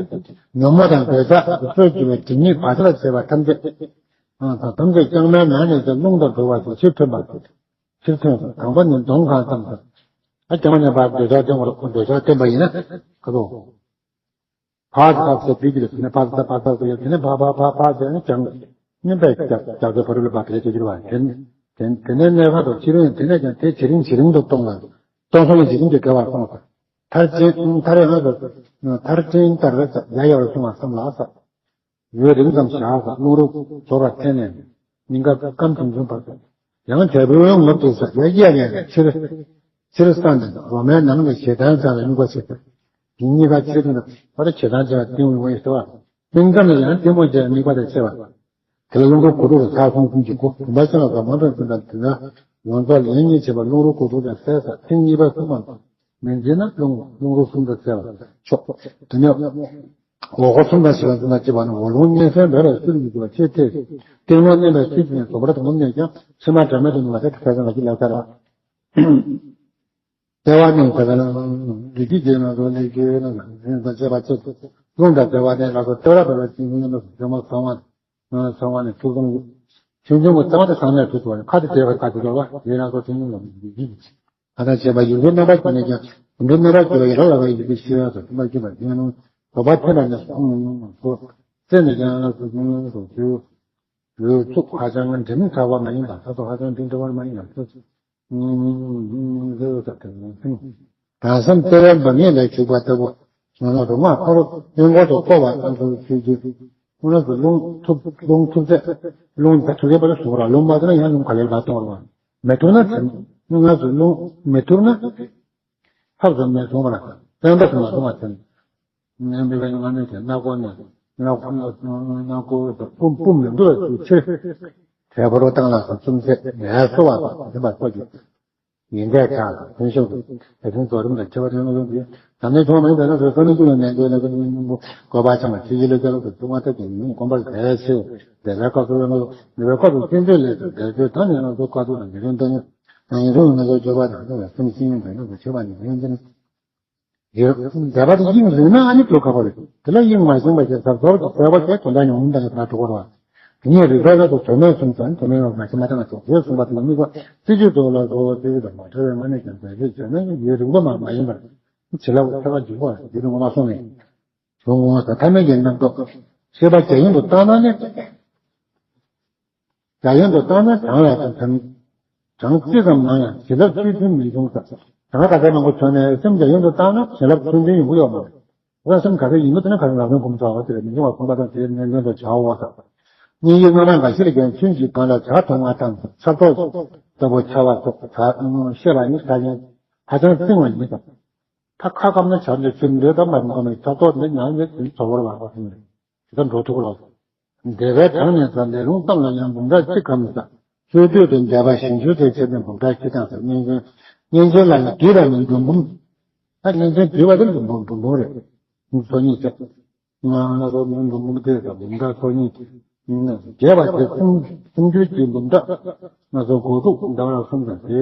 ཉོན་མོངས་དང་འདོད་ཆགས་སྲོད་ཀྱི་བའི་སྒྲིབ་གཉིས་བག་ཆགས་བྱས་པ་ཐམས་ཅད་དང་ཐམས་ཅད་རྐྱང་མའི་ནང་ནས་ཀྱང་རླུང་དང་བྲལ་བ་ཞིག་ཕྱིར་ཐོན་པ་ཕྱིར་ཐོན་སོ། དང་པོ་ནི་འདོམ་གང་བརྩམས་སོ། ཨ་རྐྱང་མ་ནས་བག་འདོད་ཆགས་སྟོན་པ་འདོད་ཆགས་སྟོན་པ་ཡིན་ན་ཁོ་ཚོ། ཕར་ཚུར་ཚུར་བུད་ཀྱི་རེད། དེ་ནས་ཕར་ཚུར་ཕར་ཚུར་ཚུར་ཡོད། དེ་ནས་ཕར་ཕར་ཕར་ཕར་ཟེར་ནས་ཀྱང་སྙན་པའི་རྒྱ་རྒྱ་མཚོ་བར་དུ་ལ་བབས་པའི་རྒྱུ་བ། དེ་དེ་ནས་གནས་ཁ་དང་ཕྱི་རོལ་དེ་ནས་ཀྱང་དེ་ཇེ་རིང་ཇེ་རིང་དུ་གཏོང་ལ་གཏོང་སོང་ན་ཇེ་རིང་དུ་བརྒལ་བར་སོང་ལ། མཐར་ཕྱིན་མཐར་ཡང་ན་མཐར་ཕྱིན་ལྟར་ཡ་ཡ་བར་སོང་བ་བསམ་ལ་ས། འོད་རིང་ཙམ་བཞག་ས་རླུང་རོ་རྫོགས་པར་འཐེན་ནས་སྙིང་ག་སྐམ་ཆུང་ཆུང་བར་དུ། ཡང་དལ་བུའི་ངོ་ཏོག་ས་ཡ་གཡས་ནས་ཕྱིར་ཕྱིར་བསམ་ནས་རོ་མའི་ནང་ནས་ཞེ་སྡང་ཅན་ལ་སྙིང་ག་ཞིག་ཏུ། དེ་གཉིས་ཀ་ཕྱིར་དུ་ན་ཕར་ཞེ་སྡང་ཅན་ལ་གཏིང་འོས་ཟེར་བ། སྙིང་ག་ནས་ཡང་གཏིང་མོ་ཅན་དམིགས་པ་དང་བཅས་པ། དེ་ལ་རླུང་རོ་དགུ་ཐུག་ལ་ས་ཁོང་ཀུན་གྱི་སྒོ་བུམ་པ་ཅན་ལ་མང་དུ་འཛིན་པ་དེ་ལ་ཡོངས་རྫོགས་ལན་གཉིས་བྱེད་པ་རླུང་རོ་དགུ་ཐུག་ལ་གསལ་ས་ཐེངས་གཉིས་པ་གསུམ་པ། མི་འཛིན་ན་རླུང་རླུང་རོ་གསུམ་དུ་གསལ་བར་ཆོག་དེ་ནས་འོག་སྒོ་གསུམ་དང་བཞི་པ་གསུམ་དང་བཅས་པ་ནི་འོག་རླུང་གཉན་སྲིན་རལ་བའི་ཚུལ་གྱིས་འགྱུར་བ་ཆེ་སྟེ། སྟེང་རླུང་མནན་པའི་ཚུལ་གྱིས་ནི་རྫོགས་པར་དང་པོ་མནན་ཀྱང་ཕྱི་མ་དྲན་མེད་དུ་ནུབ་པ་དེ་ཁ་སང་ལ་ཅི་ལབ་ཚར་བ། ལྟེ་བ་གནོན་ཟེར་བ་ལ་ལུས་ཀྱི་རྗེས་ནས་རོ་ལས་རྒྱུ་ན་ཟེར་བ་བཅས་པ་ཚེ་རླུང་དང་བྲལ་བ་ནས་ལ་སོགས་ལྟེ་བ་བྲལ་བ་ཅིག་ཡིན་ན་ཟེར་མ་གསང་བ། གསང་བ་ནས་ཐུགས་དམ་ཆུང་ཆུང་གི་གཙང་མ་དེ་ཚང་མས་ཐུགས་སུ་བ་ཁ་དེ་བྲལ་བ་ཁ་དེ་རོལ་བ་ཡིན་ན་སོགས་ཆུང་ཆུང་ལ་ལུས་ཀྱི། ཨ་ད་བྱས་པ་ཡུལ་འདྲའི་རྣམ་པ་བརྒྱུད་ནས་ཀྱང་ཡུལ་འདྲའི་རྣམ་པ་བརྒྱུད་པ་ཡི་རང་ལ་བའི་ཡུལ་གྱི་ཤེས་པ་སོགས་མ་བརྒྱུད་པ་ཡིན་ནོ། རྫོགས་པ་ཐེག་པ་ནི་སོང་སོ། རྩེ་ནས་ཀྱང་སོ་སོ་སོ་སོ་ཡུལ་ཚུགས་ཧ་ཅང་འགྲིམ་ཚར་བ་མ་ཡིན་པ་ད་སོ་ཧ་ཅང་འགྲིམ་ཚར་བ་མ་ཡིན་པ་སོ་སོ། གང་འཚམ་ལྟེ་བའི་འབབ་ངེས་ལ་ཞུགས་པ་ལྟ་བུ། ང་རང་རུ་མ་ཁ་རུ་གཡོན་སྐོར་དུ་བསྐོར་བ་ཙམ་དུ་ཞུགས་ཀྱི། ཁོ་ན་ཚོ་རླུང་ཐུབ་རླུང་ཐུབ་ཚད་རླུང་ད་ཐུབ་ཚད་པ་ལ་ཟུག་ར་རླུང་མ་ཐུབ་ན་ཡང་རླུང་ག་ལེར་ལ་གཏོང་ར་མ་ཐུབ་ན་ཚིམ། སྔར་སུ་རླུང་མི་ཐུབ་ན། ཐབས་ཟད་མེད་གསུངས་པ་ལ། བཙན་པ་ཟེར་མ་གསུངས་པ་དེ། ནས་མི་བའི་སྔ་མའི་དེ་སྣ་སྒོ་ནས་སྣ་སྒོ་སྣ་སྒོ་སྤུམ་སྤུམ་མི་འདུག་ལ་ཚུལ་ཕྱིར། དལ་བུ་རུ་བཏང་ལ་སོགས་གསུམ་ཚེ་ངལ་གསོ་བ་དང་བདེན་པ་སོགས་ཀྱི་ཡིན་གྲས་ཆགས་ལ་ཕན་ཤུགས་སུ་དེ་ཕན་རྫོགས་རིམ་དང་ཁྱད་པར་ཅན་ལ་ཡོང་དུས། ད་ནི་ཆུང་མིན་པས་ན་ཚོའི་བསམ་མི་ཀུན་ལ་ནན་ཏན་ལ་ཀུན་སྙིང་པོ་བཀོད་པ་ཆང་ལ་ཕྱི་ཡི་ལས་ཀྱང་ལ་ཚོ་ཐུགས་མ་ཐག་གི་ཉིན་གོམས་པར་གལ་ཆེ། དེ་ལས་བཀའ་སྩལ་བའི་ངོ་ལ་ནུས་པའི་བཀའ་དང་བསྟན་བཅོས་ལས་ཚོ་དལ་བཅོས་དང་ཉེ་རང་ཚོ་བཀའ་ཐུགས་དང་ཉེ་རང་བསྟན་ཉེ་རང་ངེས་སོ་སྐྱོབ་པ་དང་སེམས་ཤེས་ཡོན་དང་ནི་ཆོས་པ་ནི་ཡོན་ཏན། ཡོད། མཛད་པ་དེ་དབྱིངས་རིང་ན་ཨ་ནི་དུ་ཁ་པོ་རེད། དེ་ལ་དབྱིངས་མ་བྱུང་བ་ཞིག་ཟབ་ཟབ་ཏུ་གསལ་པོ་ཞིག་དོན་དག་ཉུང་ངུ་འདང་གི་ཕར་འགྲོ་བར་བ། དེ་ཉིད་རིགས་པ་ལ་སོགས་དོན་མེད་གསུམ་ཙམ་དོན་མེད་པ་མ་ཤེས་མ་བཏང་བ་སོགས་ཞེས་གསུངས་པ་དེ་ལ་དམིགས་པ་སྲིད་རྒྱུད་རྫོགས་ལ་གོ་བ་སྤྱི་ཡུལ་དང་མ་བྲལ་བའི་ངང་ནས་ཀྱང་མཛད་རྗེས་བྱོན་ན་ཡུལ་རིག་པ་མ་མ་ཡིན་པར་བྱེད་ལ་འོ་ཐེ་བ་འཇུག་པ་རྒྱུད་དུ་ངོ་མ་སོང་ནས། བྱུང་ངོ་ཟེར་ཐ་མལ་གྱི་རྣམ་རྟོག་ཤེས་པ་རྒྱ་ཡན་དུ་བཏང་ན་ནི། རྒྱ་ཡན་དུ་བཏང་ན་གྲངས་ལ་དང་གྲངས་ཅི་ཙམ་མང་ཡང་བྱིན་རླབས་ཚུལ་མཐུན་མི་འབྱུང་ཟེར། གྲངས་ག་ཚད་མང་པོ་བྱུང་ནས་སེམས་རྒྱ་ཡན་དུ་བཏང་ན་བྱིན་རླབས་ཚུལ་མཐུན་ཡོང་གི་ཡོད་མ་རེད། ཁོ་རང་སེམས་ག་ཚད་ཡིན་མིན་དེ་ནི་ག་རེ་ལག་ལེན་སྒོམ་ཚར་བ་དེ་རེད། མི་འབྱུང་བ་ཁོང་པ་དང་དེའི་ངན་ལེན་དུ་བྱའོ་ཟེར། སྙིང་རྗེ་སྔ་མ་འགའ་ཞིག་ལ་ཀྱང་ཚུལ་གྱིས་གང་ལ་བྱ་ཐོག་མ་དང་ཆབ་ཐོག་ལྟ་བུ་ཆ་བ་སོགས་བྱ་ཤེས་པ་ནི་ཆ་ཅན་ཧ་ཅང་བརྩི་བ་ཡིན་ཙང་། ད་ཁ་སྐམ་ན་བྱ་འདི་ཚུལ་འདོད་དམ་པར་མི་གོམས་པའི་ཆབ་ཐོག་འདི་ཉམས་ནས་ཚུལ་ཚོར་བར་བ་ཁོ་ཐུབ་ནས་དེ་ལྟར་འགྲོ་ཐུབ་ལོ། འདས་པའི་གྲངས་ནས་ཙམ་ལས་རུང་གཏམ་ལ་ཡང་འབུམ་ཕྲག་གཅིག་གམ་ས། སྤྱོད་བསྡུས་དུ་འདས་པ་བཞི་འགྱུར་དེ་བྱས་ཏེ་འབུམ་ཕྲག་གཅིག་དང་ས། སྙན་ཆེན། སྙན་ཆེན་ལ་ཡང་བསྡུས་པ་ནི་འབུམ་འབུམ། ད་སྙན་ཆེན་བསྡུས་པ་དེ་འབུམ་འབུམ་འབུམ་རེད། ཚོ་གཉིས་བྱས། ང་ལ་སོགས་མི་འབུམ་འབུམ་དེ་ས་འབུམ་ཕྲག་ཚོ་གཉིས། རྒྱས་པ་དེ་གསུམ་གསུམ་འགྱུར་གྱི་འབུམ་ཕྲག་ང་ཚོ་གོ་དྲུག་ཟླ་བ་གསུམ་དང་དེའི་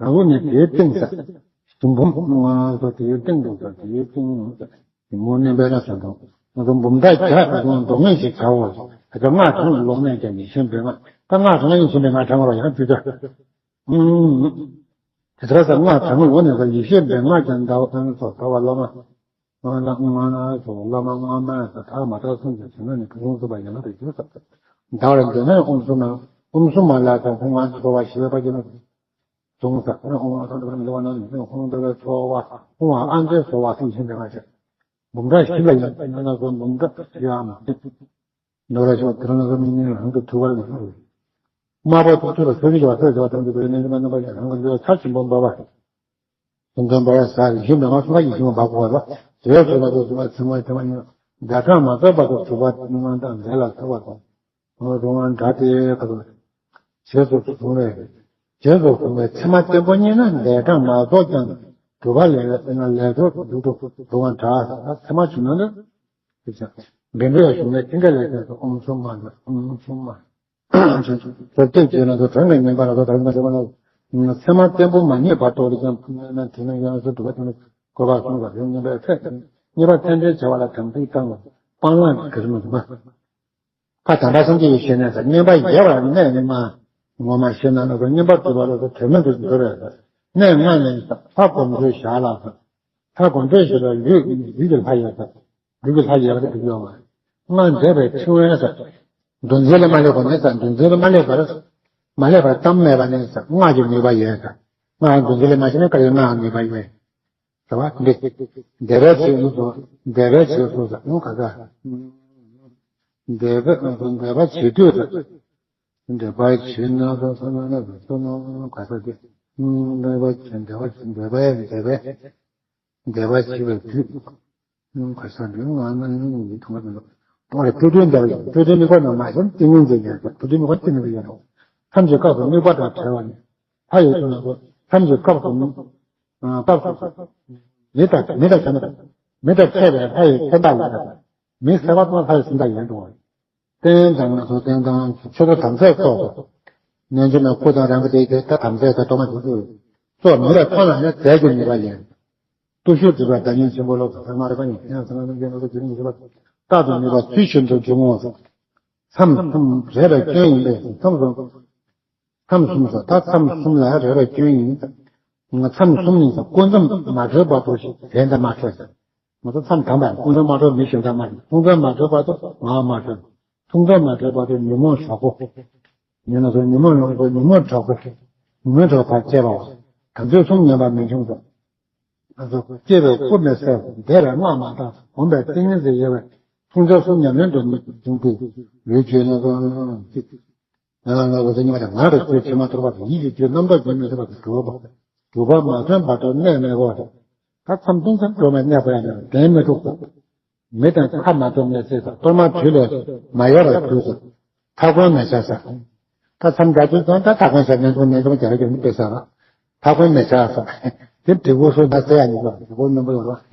རང་ལུགས་ནི་དེའི་སྟེང་ས། བཞི་འབུམ་ང་ཚོ་དེའི་སྟེང་དུ་ས་དེའི་སྟེང་ས། དེ་མོ་ནི་འབད་ན་ས་དང་ང་ཚོ་འབུམ་ཕྲག་བརྒྱ་ད་དུང་མདོ་སྔགས་ཤིག་བྱའོ། ད་ལྟ་སྔགས་གྲངས་ལ་ལོག་ནས་ཀྱང་ཡིད་བཞིན་པའི་སྔགས་ད་སྔགས་གྲངས་ཡིད་བཞིན་པའི་སྔགས་གྲངས་རོ་ཡང་བཅུ་ད། དེ་ལྟར་ས་སྔགས་གྲངས་ལོག་ནས་ཀྱང་ཡིད་བཞིན་པའི་སྔགས་ཀྱང་འདའོ་ད་ནི་སོ་ད་བ་བླ་མ། སྔགས་ན་སྔགས་ན་སོ་བླ་མ་སྔགས་མ་སོ་ཐག་མ་ཐག་གསུམ་གྱི་དོན་ནི་ཕུན་སུམ་ཚོགས་པ་ཡིན་ན་དེ་ཞུ་ས། ད་བར་འདོད་ན་ཨོམ་སྲུ་མ་ཨོམ་སྲུ་མ་ལ་དང་ཁོང་ང་ཚོ་བ་ཞི་བའི་པ་ཀྱི་ན། གསུངས་ས། ཁོང་ཨོམ་ཨ་ཐང་དུ་ལུ་བ་ན་ནི་ཁོང་འདོད་པའི་ཚོགས་པ་ཁོང་ཨ་ཨ་མཛེས་ཚོགས་པ་སྲིད་ཞིང་འདྲ་མ་བྱས། འབུམ་ཕྲག་བཞི་ལ་ཡང་ན་ན་སོ་འབུམ་ཕྲག་བཞི་ཨ་མ། ནོར་ལ་ཤོག་དེ་རང་ལ་མི་ཉན་རང་གི་ཐུགས་ཀར་མི་ཤོར། དམར་པོ་ཐུགས་ཚུར་ལ་ཚོད་ཀྱི་བ་ཚོད་བྱ་བ་ཐམས་ཅད་པའི་གནས་ཚུལ་མ་རྣམ་པ་ཡང་རང་གི་འདོད་ཚར་ཆེན་པོ་འབབ་པ། སུམ་སྟོན་པར་ཟ་རིགས་ཤིང་འདྲ་མ་གསུམ་པ་ཡིད་བཞིན་པ་འབག་གོ་བ་ལ། དེ་བས་ཚོད་པ་ཚོད་ཚོད་པ་ཚིག་མ་ཚིག་མ་ཉོན། འདས་གྲངས་མ་ཚོད་པ་ཚོད་ཚོད་པ་ཚིག་མ་དང་འདས་ལ་ཚོད་པ་དང་། རུང་བ་འདྲ་སྟེ་ཁ་ཐུག་རྗེས་སུ་བཟུང་བས། རྗེས་སུ་བཟུང་བའི་ཚད་མ་བརྟན་པོ་རྙེད་ན་འདས་གྲངས་མ་རྫོགས་ཀྱང་གྲུབ་པ་ལས་ལས་གྲོགས་སུ་འགྲུབ་ཏུ་རུང་བ་འདྲ། ཚད་མ་བྱུང་ན་ནི། དེ་ཚེ་བེམ་པོ་ཡང་བྱུང་ནས་ཀིང་ཀ་ལས་ཀྱང་ཨོམ་སྲུ་མ་ལ་ཨོམ་སྲུ་མ། ཚོད་ལྟས་བྱས་ན་ཚོ་གྲངས་ཀྱི་ངན་པ་ལ་ཚོ་གྲངས་ཀྱི་ངན་པ་ལ། ཚད་མ་བརྟན་པོ་མ་རྙེད་བར་དོ་ལ་ཀྱང་ཕུལ་ན་དེ་ནི་ཡང་སུ་འགྲུབ་པ་དེ་ནི་གོ་བ་གསུངས་པ་རེད། ངན་པའི་ཚད་ངན་པ་ཚད་འབྲས་བྱ་བ་ལ་དམ་ཚིག་བཏང་བ་སྤང་བླང་གི་གེགས་མི་འདུག་མ། ཁ་དམ་པ་སངས་རྒྱས་ཀྱིས་བཤད་ན་ས་ངན་པ་བརྒྱད་པ་གནས་ནི་མ། ངོ་མ་བཤད་ན་ན་ས་ངན་པ་སྒྲུབ་པ་ལ་ས་དོན་མེད་དུ་འགྱུར་བས་ས། གནས་ལྔ་ནས་ས་ལྷ་གོམ་བགྲོད་བཞག་ལ་ས། ལྷ་གོམ་བགྲོད་བཞག་ལ་ལུས་ལུས་ཀྱི་ལྷ་ཡོད་ས། ལུས་ཀྱི་ལྷ་ཡོད་པ་དེ་ཡོད་མ། སྔགས་འདས་པའི་ཕྲེང་བའི་ས། འདུ་འཛི་ལ་མ་སླེབས་པ་ནས་ས་འདུ་འཛི་ལ་མ་སླེབས་པར། མ་སླེབས་པར་གཏམ་མེད་པ་ནས་ས་སྔགས་ཀྱི་ནུས་པ་ཡོད་ས། སྔགས་འདུ་འཛི་ལ་མ་སླེབས་ན་བཀའ་ལས་སྔགས་ནུས་པ་ཡོད། ཟེར་བ་འདི། འདས་པའི་ཚེ་ཡིན་སོ། འདས་པའི་ཚེ་སོ་ཟེར་ནོ་ག་ས། འདས་པའི་ང་ཚོ་འདས་པ་བྱེད་དུས་ཟེར། འདས་པ་བྱེད་ན་ཟེར་ས་ན་ན་ཟེར་སོ་ནོ་ག་ས་འདི། འདས་པ་བྱེད་འདས་པ་བྱེད་འདས་པའི་འདས་པའི། འདས་པ་བྱེད་པའི་དུས། ག་ས་འདི་ང་ན་ཡིན་ཡིན་ཐུང་བ་མི་འདུག །གང་ལ་འཕྲོད་བསྟེན་འདས་པ་ཡིན། འཕྲོད་བསྟེན་དམིགས་པ་རྣམས་མ་ཤེས་ཏིང་ངེ་འཛིན་ཡིན། འཕྲོད་བསྟེན་དམིགས་པ་ཏིང་ངེ་འཛིན་ཡིན་ནོ། ཐམས་ཅད་སྐབས་སུ་དམིགས་པ་དང་བྲལ་བ་ནི། ལྷ་ཡི་དོན་ལ་ཐམས་ཅད་སྐབས་སུ་སྐབས་སུ། མི་དང་མི་དང་བྱ་མི་དང་མི་དང་ཕྲད་པའི་ལྷ་ཡི་མཚན་རྟགས་ཡིན་ལ། མི་ཟེར་བ་དང་ལྷ་ཡི་མཚན་རྟགས་ཡིན་འགྲོ། རྟེན་དང་ང་ཚོ་རྟེན་དང་ཆོས་གྲོགས་དམ་རྫས་སོགས། རྣལ་འབྱོར་མའི་སྐུ་དང་རང་གི་དེ་དེ་ད་དམ་རྫས་དང་གཏོར་མ་དེ་ཚོ་སོགས་མི་ལ་མཐོང་ན་ཡང་རྫས་ཀྱི་ནུས་པ་ཡིན། བརྟུལ་ཞུགས་སྒྲིབ་པ་བདག་ཉིད་ཆེན་པོ་ལོག་ཏུ་ཐར་མ་རེད་པ་ཉིད་ཡང་ཚང་མ་ལ་འགན་ལོག་ཏུ་འགྱུར་མི་སྲིད་པ། རྟག་ཏུ་ནུས་པ་ཚུལ་བཞིན་དུ་འབྱུང་ངོ་། མཚམས་མཚམས་རེ་རེ་སྐྱོན་ཡིན་པས་མཚམས་སུ། མཚམས་གསུམ་སོགས་ད་མཚམས་གསུམ་ལ་རེ་རེ་སྐྱོན་ཡིན། མཚམས་གསུམ་ཡིན་ཙང་ཀུན་རྫོབ་མ་གྲོལ་བར་དུ་ཞིག་དེ་འདྲ་མ་གྲོལ་ཟེར། ང་ཚོ་མཚམས་དམ་པ་ཀུན་རྫོབ་མ་གྲོལ་མི་གཞན་དག་མ་གྲོལ། ཀུན་རྫོབ་མ་གྲོལ་བར་དུ་ང་མ་གྲོལ། ཀུན་རྫོབ་མ་གྲོལ་བར་དུ་ཉོན་མོངས་གྲོགས་པོ། ཉོན་ན་ཚོ་ཉོན་མོངས་ཡོངས་སུ་ཉོན་མོངས་གྲོགས་པོ། ཉོན་མོངས་གྲོགས་པ་བཅས་པའོ། དམ་ཚིག་གསུམ་ཉམས་པ་མི་འབྱུང་ཟེར། ང་ཚོ་སྐྱེ་བའི་སྐུ་མི་གསལ་འདས་པའི་སྔགས་མ་དང་འོངས་པའི་ཏིང་ངེ་འཛིན་ཡོད་པས་ཀུན་རྫོབ་གསུམ་ཉམས་ལེན་དུ་མི་འབྱུང་གི་ལུས་བཅོས་ན་ཚོ། ང་ལ་ལོ་ཙཱ་གཉིས་པ་དང་ང་རང་ཚོའི་ཕྱི་མ་ཐོར་བ་དང་ཡིད་ཀྱི་རྒྱུད་རྣམ་དག་རྒྱུད་མི་ཐོབ་པ་དང་གྲུབ་པ། གྲུབ་པ་མ་ཐོན་བར་དུ་གནས་མེད་པ། ད་མཚམས་སྟོང་ཙམ་འགྲོ་མེད་གནས་པ་ཡང་གདེང་མི་འཁྲུགས་པ། མི་དང་ཁ་མ་འདུམ་ནས་ཚེ་དང་གཏོར་མ་དུས་ལས་མ་ཡལ་བར་གྱུར་ཏོ། ཐབ་ཁུང་མེ་བྱ་ཟེར། ད་མཚམས་འདྲ་དུས་ཙམ་ད་ཐབ་ཁུང་ཟེར་ནས་འདུག་ནས་འདུག་རྒྱ་ར་རྒྱ་མི་དཔེ་ཟེར་བ། ཐབ་ཁུང་མེ་བྱ་ཟེར། དེ་དེ་བོ་སོ་ད་ཟེར་ཡ་ཡིན་པ་དེ་བོ་མི་འབོད་རོགས།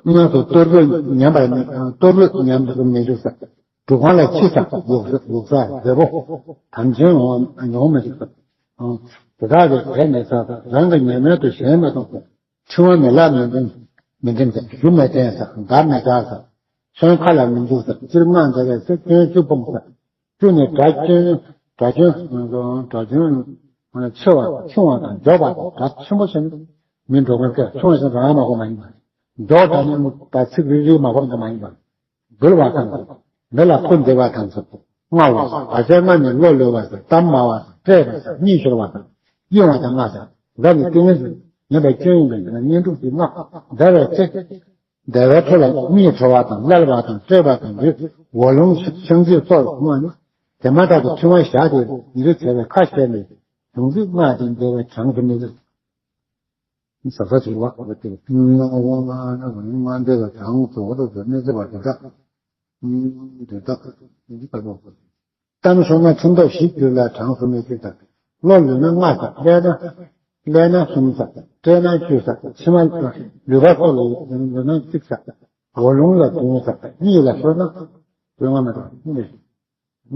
སྔོན་དུ་གཏོར་འབུལ་ཉམས་པར་གཏོར་འབུལ་ཉམས་སུ་མི་འཇུག་ཟེར། སྒྲུབ་ཁང་ལ་ཕྱི་ཟེར། ལུགས་ལུགས་ས་མཛེས་པོ། དམ་ཆོས་ངོ་མི་འཇུག་ཟེར། དེ་དག་གི་གལ་མེད་ཟེར། རང་གི་ཉེས་མེད་དུ་གཞན་མི་གཏོང་ཟེར། འཆི་བ་མི་བརླག་མི་འདྲེན་མི་འདྲེན་ཟེར། གཞུ་མི་བརྟན་ཟེར། འདར་མི་འཇགས་ཟེར། སོན་ཁ་ལ་མི་འཇུག་ཟེར། སྤྱིར་སྔགས་འདི་ལས་ཚིག་སྐྱོན་བཅུ་སྤོང་ཟེར། བཅུ་ནི་དགྲ་སྐྱོན། དགྲ་སྐྱོན། དགྲ་སྐྱོན་ཆེ་བ་ཆུང་བ་དང་མགྱོགས་པ་དང་། དགྲ་ཆེན་པོ་ཆེན་པོ་མི་འགྲོ་མཁན་སྐད་ཆུང་བ་ཆེན་རང་མ་གོ་མ་ཡིན་པ། མགྱོགས་དྲགས་ནི་ད་ཚིག་རིག་རིག་མ་གོ་མཁན་མ་ཡིན་པ། འབུལ་བ་དང་། མི་ལ་ཕུ་འདེབས་པ་དང་། བསྔགས་པ། བར་ཆད་ལྔ་ནི་བློ་གློད་པ་ཟེར། གཏམ་སྨྲ་བ་ཟེར། བཀྲེས་པ་ཟེར། གཉིད་ཤོར་བ་ཟེར། གཡེང་བ་དང་ལྔ་ཟེར། འདི་ནི་ཏིང་ངེ་འཛིན་ཉམས་པའི་སྐྱོན་ཡིན་པས་ན་བསྙེན་སྒྲུབ་ཀྱི་སྔགས་བཟླ་བའི་ཚེ། བཟླ་བའི་ཐོག་ལ་གཉིད་བྲོ་བ་དང་བསླད་པ་དང་བཀྲེས་པ་དང་འདི་འོ་ལོང་ཤང་ཚིག་སོགས་སྔོན་ནས་དེ་མ་ཐག་ཏུ་ཐུན་མ་བཞག་སྟེ་ཉིན་རེ་བྱས་པའི་ཁ་བཤད་ནས་གདུང་ཚིག་སྔགས་དེ་བཟླ་བའི་གྲངས་སུ་མི་འཛིན། ཟབ་ས་ཞིག་བ་ཁོ་དེ་སྔགས་དབང་ལྔ་ལྔ་འདི་ལ་གྲངས་སུ་འོ་དོ་ཚོ་གནས་ཚེ་བ་དེ་དག་དེ་དག་འདི་ལྟ་བུ། གཏམ་ཤོར་ན་ཁྲིམས་ཐོག་བཞི་བརྒྱུད་ལ་གྲངས་སུ་མི་ཚུད་ཟེར། བློ་ལུས་ན་ལྔ་ཟེར། བསླད་ན་བསླད་ན་གསུམ་ཟེར། བཀྲེས་ན་བཅུ་ཟེར། ཕྱི་མ་ལུས་པ་སོགས་ལ་ལུས་ན་གཅིག་ཟེར། འོ་ལོང་ལ་བདུན་ཟེར། གཉིད་ལ་ཤོར་ན་བདུན་ལྔ་མི་འགྲོ།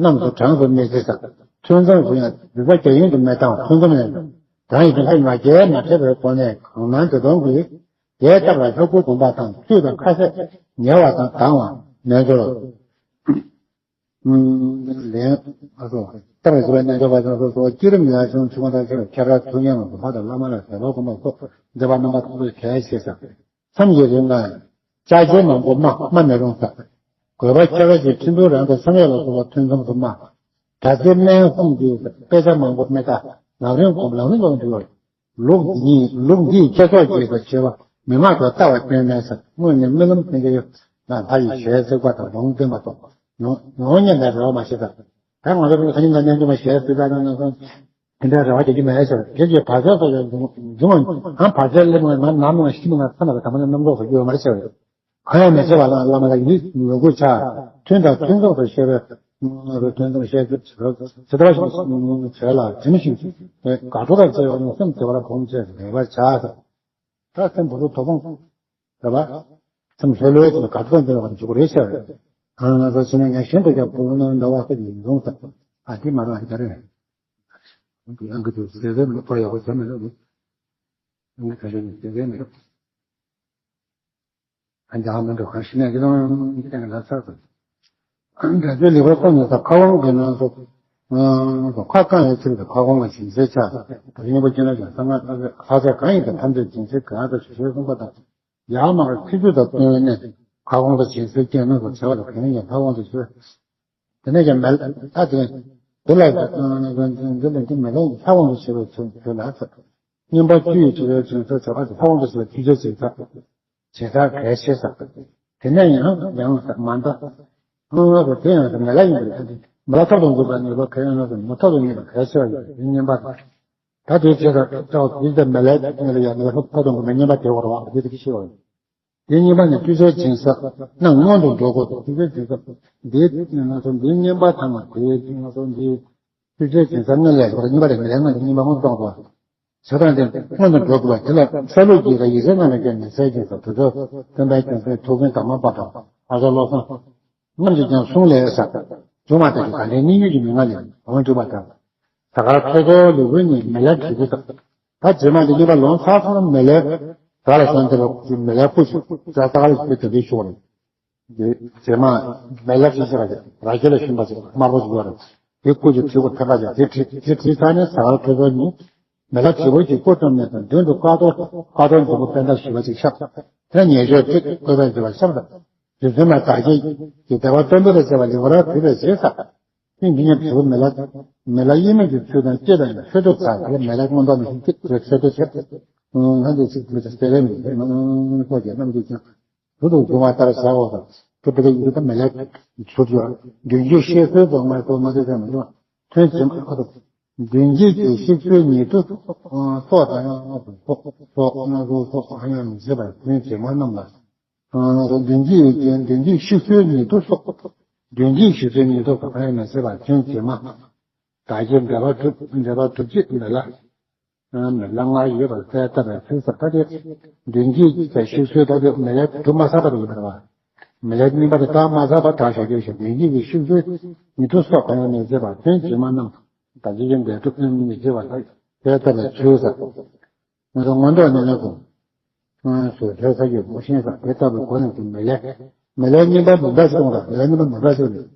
རྣམས་སུ་གྲངས་སུ་མི་ཚུད་ཟེར། ཐུན་མཚམས་སུ་ཡང་ལུས་པ་རྒྱ་ཡན་དུ་མི་བཏང་བར་ཐུན་མཚམས་ནས་གྲངས་ཡིན་པ་ལྔ་བརྒྱད་མ་ཕྲད་པའི་སྒོ་ནས་གང་སྣང་དེ་དོན་གྱིས་རྒྱས་བཏབ་པ་ལྷ་སྐུ་བསྒོམ་པ་དང་བཅུད་དང་ཁ་ཟས་ཉལ་བ་དང་ལྡང་བ་རྣལ་འབྱོར། ལན། ཨ་སོ། ལྟར་བཞི་པ་རྣལ་འབྱོར་པ་དང་སོ་སོ་བསྐྱེད་རིམ་ཡར་བྱུང་ཆུང་བ་དང་ཆེ་བ་ཁྱད་པར་ཐུགས་མཉམ་ལ་སྒོམ་པ་དང་བླ་མ་ལ་དད་པ་སྒོམ་པ་སོགས་མཛད་པ་རྣམ་པ་ཐོབ་པའི་གལ་ཆེ་ས། མཚམས་ཀྱི་རིང་ལ། ལྕགས་ཁྱེར་མང་པོ་སྨྲ་སྨྲ་མི་རུང་ས། དགོས་པ་ཁྱད་པར་ཅན་ཁྲི་འདུལ་རང་དང་བསམ་ཡས་ལ་སོགས་པ་ཐུན་མཚམས་སུ་སྨྲ། དྲ་ཚིགས་སྨན་གསུམ་གྱི་དཔེ་ཆ་མང་པོ་སྨྲས་ད་ལམ་རིམ་སྒོམ་ལམ་རིམ་སྒོམ་འདུལ་བ། ལུགས་འདི་ཉིད་ལུགས་འདིས་བསྐྱེད་རྫོགས་རྒྱས་པར་བྱེད་པ་མི་སྨྲ་བར་ལྟ་བ་སྐྱོན་མེད་ཟེར། སྔོན་ནས་རྨི་ལམ་ལྷུན་གྱིས་ལ་ལྷ་ཡི་ཞལ་གཟིགས་པ་དང་ལུང་བསྟན་པ་སོགས་མྱོང་མྱོང་མྱོང་མྱོང་བའི་རེ་བ་མ་བྱེད་ཟེར། ད་ང་ཚོ་ཁ་ཉིན་ད་རྣལ་འབྱོར་མ་ཞལ་གཟིགས་པ་དང་ང་ཚོ་དེ་འདྲའི་རེ་བ་བྱེད་ཀྱི་མེད་ཟེར། དེ་ཚོའི་བར་ཆད་སོགས་ཡང་འབྱུང་འབྱུང་བ་ཨང་བར་ཆད་སླེབས་ན་ང་ནམ་ཡང་ཤི་མི་ང་ཚ་ན་བ་དམ་པ་རྣམ་རྟོག་སོགས་ཡོད་མ་རེད་ཟེར། གང་ཡང་མི་བྱེད་པ་ལ་བླ་མ་ལ་ཡིད་མོས་གུས་བྱ། ཐུན་དང་ཐུན་མཚམས་སུ་བཤད་པའི་ང་ཚོ་ཐུན་མཚམས་བཤད་ཚུལ་ཇི་ལྟ་བ་བཞིན་བྱས་ལ་དྲིམ་ཞིང་དགའ་སྤྲོ་དང་བཅས་པ་ནི་སེམས་བདེ་བར་སྒོམ་བྱས་ལེགས་པར་བྱ། ད་སེམས་བུ་ཚོ་དོ་དགོང་རེད་པ། སེམས་ལྷོད་ལྷོད་ཀྱིས་དགའ་སྤྲོ་འདི་ལ་འཇུག་རེད་ཤག་ཨ་ང་ཚོ་ཕྱི་ནས་ངས་ཤིན་ཏུ་ཀྱང་བུ་ལོན་འདྲ་བ་ཁ་ཡིན་རུང་ད་ཨ་དེ་མ་རང་ཨ་ཅག་རེད། ཨང་ཀི་དུ་ཟེར་ཟེར་མི་ཕོ་ཡག་པོ་བྱ་མི་རུང་། ཨང་ཀི་ཁ་ཤས་ནས་ཟེར་ཟེར་མི་རུང་། ཨ་འདྲ་མི་འགྲོ་གང་ཞིག་ནས་ཀྱི་དང་འདི་དང་ལ་ཚར་སོང་། འདྲ་ཚོད་ལེགས་པར་བསམ་ནས་ས་ཁ་དབང་གི་ནང་དུ། ཁ་བསྐང་བའི་ཚུལ་དུ་ཁ་དབང་ལ་སྦྱིན་སྲེག་བྱ། ད་རིང་པ་ཅི་ན་ཀྱང་གསང་སྔགས་ལྷ་ཚོགས་གང་ཡིན་དང་ཐམས་ཅད་སྦྱིན་སྲེག་ག་ད་ཞུ་ཞེས་གསུངས་པ་དང་། ཡར་མར་ཁྱི་རྒྱུད་དང་བསྟུན་ནས་ཁ་དབང་དུ་སྦྱིན་སྲེག་སྐྱེས་རྣམས་སུ་བྱ་བ་ལ་གང་ཡིན་ལྷ་དབང་དུ་བྱོས། དེ་ནས་ཀྱང་མེ་ལྷ་ད་དེ་འདི་ལ་འདི་ལ་འདི་མེ་ལྷ་ཡིས་ལྷ་དབང་དུ་བྱེད་པའི་ཚུལ་དེ་ལ་ཚོད། བསྙེན་པ་བཅུ་ཡི་དྲི་བའི་སྦྱིན་སྲེག་བྱ་བ་དེ་ལྷ་དབང་དུ་བྱེད་པའི་ཐུགས་རྗེ་སྦྱིན་སྲེག་བྱེད་སྟངས་གལ་ཆེ་ས། དེ་ནས་ཡང་ཡང་ས་མ་འདའ། སྔོན་ལ་དེ་ཡང་ས་མེ་ལྷ་ཡིན་པའི་ཐ་དད་མེ་ལྷ་ཐོབ་ཏུ་འཇུག་པ་ནི་ལོ་གལ་ཡང་ན་མི་ཐོབ་ཏུ་ངེས་པ་གལ་ཆེ་བ་ཡིན་པའི་བསྙེན་པ་དང་། ད་དེའི་ཚེ་ལ་ལྟ་བ་དེ་ལྟ་མེ་ལྷའི་ཐུགས་ཉིད་ལ་ཡང་མེ་ལྷ་ཐོབ་ཏུ་འཇུག་པའི་བསྙེན་པ་དེ་བོར་བ་དེ་དེ་ཤེས་པ་ཡིན། དེ་གཉིས་པ་ནི་སྤྲུལ་པའི་སྦྱིན་སྲེག་རྣམས་སྔོན་དུ་འགྲོ་དགོས་སོ། སྤྲུལ་པའི་སྦྱིན་སྲེག་འདིའི་ང་ཚོ་འདིའི་བསྙེན་པ་ཐ་མ་དེའི་ང་ཚོ་འདིའི་སྤྲུལ་པའི་སྦྱིན་སྲེག་སྔོན་ལས་སོ། བསྙེན་པ་རེ་མི་རེ་སྔོན་དུ་བསྙེན་པ་སྔོན་གཏོང་དགོས། བྱེད་སྟངས་དེ་སྔོན་དུ་འགྲོ་དགོས་པ་དེ་ལ་ས་ལུགས་ཀྱི་ཡི་གེ་སྔོན་ལ་བསྐྱོན་ནས་སའི་སྦྱིན་སྲེག་དུ་ཚོད་སྟོན་པའི་སྦྱིན་སྲེག་ཐུགས་ཀུན་དྭངས་མ་པ་དང་ཨ་ཟ་བློ་བཟང་རྣམས་ཀྱིས་ཀྱང་གསུང་ལས་ས་སྦྱོང་བ་དང་ག་འདྲའི་གནས་ཡུལ་གྱི་མི་ང་ལས་འོང་གྲུབ་པ་དང་། ཟ་ཁར་ཐོད་ཚོ་ལུ་གུ་ནི་མེ་ལྷ་དྲིལ་བུ་དང་། ད་རྗེས་མ་འདི་གཉིས་པ་ལོང་ཚར་སོང་ན་མེ་ལྷའི་ཟ་ལ་སོང་དེ་ལ་མེ་ལྷའི་སྐུ་ཞིག་ཟ་ས་ལ་ཞིག་དེ་འདྲའི་ཤོག་རེད། འདི་རྗེས་མ་མེ་ལྷ་ཞིག་ཞིག་ར་ར་སྐྱེ་ལ་ཤུན་པ་ཞིག་དམར་པོ་ཞིག་ཡོད་རེད། དེ་སྐུ་ཞིག་དྲིལ་བུ་ཐེབས་པ་ཞིག་དེ་དྲིལ་དེ་དྲིལ་ཚར་ནས་ཟ་ཁར་ཐོད་ཚོ་གཉིས་མེ་ལྷ་དྲིལ་བུ་གྱི་སྐུ་བཀྲམ་ནས་དང་མདུན་དུ་ཀ་ཏོ་ཀ་ཏོ་འཛིན་པོ་པད་ཟླ་བཞི་པ་ཞིག་ཤར། དེ་ཉེ་ཤོས་གཅིག་བཀོད་པའི་མཛད་པ་ཤར་དང་། རྗེ་བཙུན་མ་བདག་བསྐྱེད་ཀྱི་བདེ་བ་སྟོན་པའི་རེ་ཟེར་བ་ལེགས་པར་གུས་པས་བཞེས་ས། ཀུན་གྱི་ཉེ་དྲིལ་བུ་མེ་ལྷ་མེ་ལྷ་དབྱེར་མེད་ཀྱི་ཚུལ་དང་བསྐྱེད་དང་མཆོད་བསྟོད་ཚར་ལ་མེ་ལྷ་མངོན་རྟོགས་མི་ཤིགས་ཀྱི་མཆོད་བསྟོད་བྱེད། ང་ཚོས་ཚིག་མི་ཚེ་སྤེལ་རེ་མི་ཚེ་མང་པོ་ཀྱི་རྣམ་འགྱུར་ཀྱང་བུ་དུ་བཟུང་བ་ལྟར་བྱའོ་དང་ དེ་དཔེ་ཡིན་དུས་ད་མེ་ལྷའི་ཚུལ་ཡོད། མདུན་བསྐྱེད་གཤེགས་གསོལ་སོགས་མ་སོགས་མ་སོགས་ཟེར་མི་འདུག་ཐོན་བྱེད་མ་ཁོ་ཐུབ། མདུན་བསྐྱེད་ཀྱི་གཤེགས་གསོལ་ཉིད་དུ་སོགས་དང་ཡང་སོགས་སོགས་སོགས་ཡང་མི་བྱེད་པར་ཐོན་བྱེད་མ་རྣམས་ལ། མདུན་བསྐྱེད་ཀྱི་མདུན་བསྐྱེད་གཤེགས་གསོལ་ཉིད་དུ་སོགས། མདུན་བསྐྱེད་གཤེགས་གསོལ་ཉིད་དུ་སོགས་ཡང་མི་བྱེད་པར་ཐོན་བྱེད་མ། བདག་གིས་འབྲེལ་པ་གྲུབ་འབྲེལ་པ་གྲུབ་ཅེས་མེད་ལ། མེད་ལ་སྔར་ཡོད་པར་གསལ་བཏབ་པའི་ཚུལ་ཟབ་ལྟ་སྟེ། མདུན་བསྐྱེད་ཀྱི་གཤེགས་གསོལ་ལྟ་བུ་མེ་ལྷའི་གྲུབ་མ་ཟབ་པ་ཡིན་པར་བ། མེ་ལྷའི་སྙིམ་པ་དེ་བཏབ་མ་ཟབ་པ་དག་བཞག་རྒྱུ་ཞིག་མདུན་བསྐྱེད་ཀྱི་གཤེགས་གསོལ་ཉིད་དུ་སོགས་གང་ཡང་མི་བྱེད་པར་ཐོན་བྱེད་མ་རྣམས་བདག་གིས་འབྲེལ་གྲུབ་མི་བྱེད་པར་གསལ་བཏབ་པའི་ཚུལ་ཟབ། ང་ཚོ་མངོན་རྟོགས་རྣལ་འབྱོར་གྱི་སོ་སོའི་ས་ཀྱི་སྒོ་ཤེས་ས་དེ་ལྟ་བུའི་སྒོ་ནས་ཀྱི་མེ་ལྷའི་མེ་ལྷའི་སྙིམ་པ་མི་འདྲ་ཞིག་གཏོང་ར། མེ་ལྷའི་སྙིམ་པ་མི་འདྲ་ཞིག་རེད།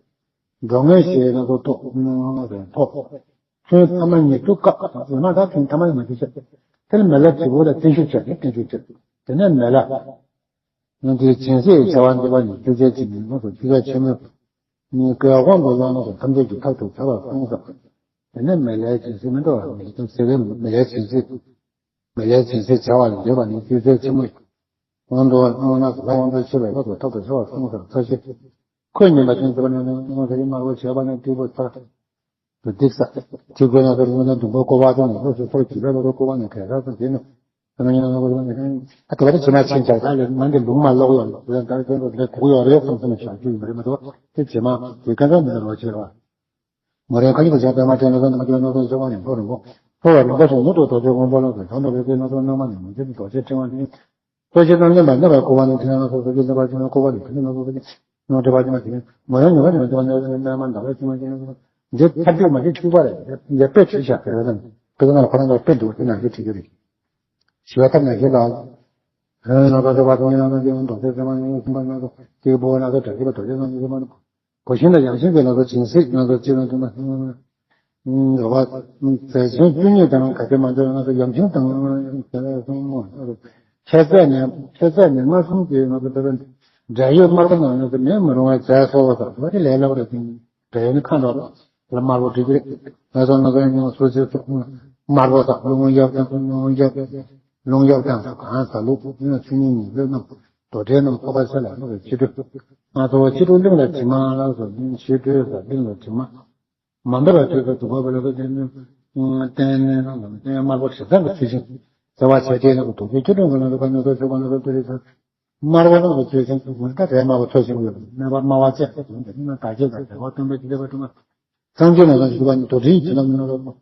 འགྲོ་ངེས་ཞེས་ང་ཚོ་ཐོབ་ཐོབ། ཐུན་ཐ་མ་ཉི་ཤུ་སྐབས་ཡོད་ན་ད་ཐུན་ཐ་མ་ཉི་ཤུ་ཆད། དེ་ལ་མེ་ལྷ་དྲིལ་བུ་ལ་བརྟན་བཞུགས་བྱས་ཏེ་བརྟན་བཞུགས་བྱས། དེ་ནས་མེ་ལྷ། ང་ཚོའི་སྦྱིན་སྲེག་བྱ་བ་འདི་བ་ནི་སྤྱོད་ཚུལ་གཅིག་ཡིན་ན་སོ་སྤྱོད་ཚུལ་ཆེན་མོའི་གོ་འོག་ཏུ་ལོག་ན་སོ་ཐམས་ཅད་ཀྱི་ཐབས་སུ་བྱ་བར་གསུངས་སོ། དེ་ནས་མེ་ལྷའི་སྦྱིན་སྲེག་མི་འདྲ་བ་མི་འདུག་ཟེར་བའི་མེ་ལྷའི་སྦྱིན་སྲེག་མེ་ལྷའི་སྦྱིན་སྲེག་བྱ་བ་ལ་འདོད་པ་ནི་སྤྱོད་ཚུལ་ཆེན་མོ། དབང་དུ་བླངས་ན་ལྷ་དབང་དུ་ཆེ་བའི་ཐབས་སུ་ཐབས་སུ་བྱ་བར་གསུངས་སོ། ཚར་གཅིག་ཁོད་ཉན་པ་ཅན་ཟེར་བ་ནི་དབང་དུ་དམར་པོ་བྱས་པ་ནི་སྤྲུལ་པ་ཚར། དུ་ཏིག་ས། ཅི་དགོས་ན་ཟེར་ན་དུམ་བུ་བསྐོར་བ་དང་སོ་སོ་སོར་གྱིས་པའི་ལོ་བསྐོར་བ་ནི་གལ་ཆེ་ས་དེ་ནི། ཨ་དེ་བ་དེ་བྱེད་མ་ཕྱིན་ཆགས་ས་ལས་ང་འདི་ལུང་མ་ལོག་ཡོད་ལ་ད་དེ་ཚོ་དེ་གོ་ཡོད་རེད་བསམ་བསམ་ནས་བྱ་རྒྱུ་ཡོད་རེད་མ་གཏོགས་དེ་བྱེད་མ་དེ་ག་འདྲ་མི་རོ་ཆེ་བ། མོ་རེ་ཁ་ཉིད་དུ་བྱ་པད་མ་དྲན་ན་ང་ཚོའི་སྣང་ཚུལ་བྱ་བ་ནི་མཐོ་རིང་པོ། མཐོ་བ་རིང་པོ་སོགས་མུ་ཏོག་རྡོ་རྗེ་སྔོན་པོ་ལ་སོགས་བྱང་དུ་རེག་པའི་སྣང་ཚུལ་སྣང་མ་ནི་མུ་ཏིག་རྡོ་རྗེ་ཕྲེང་བ་ནི། སོ་སྐྱེ་རྣམས་བརྙས་པ་བརྙས་པར་གོ་བ་ནི་དེ་ན་སོ་སོ་སྐྱེ་བརྙས་པར་བྱུང་བའི་གོ་བ་ནི་དེ་ན་སོ་སོ་སྐྱེ་རྣམས་བརྗེ་པར་བྱུང་བ་དེ་ནི་མོ་ཡང་ཉོན་མོངས་ཉོན་མོངས་ཉོན་མོངས་ཉོན་མོངས་ཉོན་མོངས་ཉོན་མོངས་ཉོན་མོངས་འདི་ཐབས་ཇུས་མ་བྱེད་འཁྲུལ་པ་རེད། འདི་དཔེ་བྲིས་བཞག་དེ་རེད་དམ། དཔེ་ན་ཁོ་རང་ཚོ་དཔེ་འདུག་དེ་ན་བྲིས་བྲིས་ཀྱི་རེད། ཞི་བའི་ཐབས་ན་ཞི་ལ། ཧོན་ན་ཁ་སོ་བ་དང་ཡང་ན་ཀྱང་འདོགས་སེ་སེ་མ་ཡང་སུམ་པ་ན་སོ་སྐྱེ་བོ་ན་སོ་དྲག་སྐྱེ་བ་དོ་ཅན་ན་སོ་སུམ་པ་ན། གོ་ཤིན་ཏུ་ཡང་ཤིན་ཏུ་ལ་སོགས་སྦྱིན་སྲེག་ལ་སོགས་ཅི་རང་དུ་མ། རོ་བ། རྫས་ཆེན་བཅུ་གཉིས་དང་ག་དེ་མ་འདོད་ལ་སོགས་ཡང་ཤིན་དང་། ཁྱད་རྫས་ནི་ཁྱད་རྫས་ནི་ལྔ་གསུམ་གྱི་ང་ཚོ་འབད་པའི་འབྲས་ཡོས་དམར་པོ་ནང་ན་སོགས་མེད་མི་རུང་བའི་རྫས་སོགས་སོགས་བ་དེ་ལས་སླ་པོ་རེད། འབྲས་ཡོས་ནི་ཁ་འགྲོ་ལ་དམར་པོ་འབྲི་གི་རེད། ང་ཚོ་ང་ཚོའི་སོ་སོའི་དམར་པོ་དང་རླུང་གཡབ་དང་རླུང་གཡབ་རླུང་གཡབ་དང་གང་ཟ་ལུགས་ཆུ་ནི་ཉིན་རེ་རྣམས་རྡོ་འདྲེ་རྣམས་ཕོག་པ་ཆེ་ལ་སོགས་པའི་ཕྱི་དྲོ། ང་ཚོ་ཕྱི་དྲོ་གླིང་ལ་དྲི་མ་ལ་སོགས་ཕྱི་དྲོའི་གླིང་ལ་དྲི་མ། མ་འདོད་པའི་དུས་སུ་སྡུག་པ་བ་ལ་སོགས་ལྟེ་བ་དམར་པོ་དྲི་བཟང་གི་ཚུལ་བཞིན་བརྩེ་བ་བྱས་ཏེ་ན་རྡོ་རྗེ་སྐྱིལ་ཀྲུང་གི་ནང་དུ་ཁ་ཉོ་ཚོ་ཆོས་པ་ལ་སོགས་ཏུ་རེ་ཚོ་དམར་པོ་རང་གི་ཚུལ་བཞིན་དུ་ད་རེ་དམར་པོ་ཚོ་ཞིག་ཡོད་པ་སྨེ་པ་དམར་བ་བཅས་སུ་དོན་དེ་ནི་བདག་བསྐྱེད་དང་བདེ་བ་སྟོན་པའི་ཕྱི་ལས་པ་དྲི་མ། སངས་རྒྱས་ལ་སོགས་ཞུ་བ་ནི་རྡོ་རྗེའི་བྱིན་རླབས་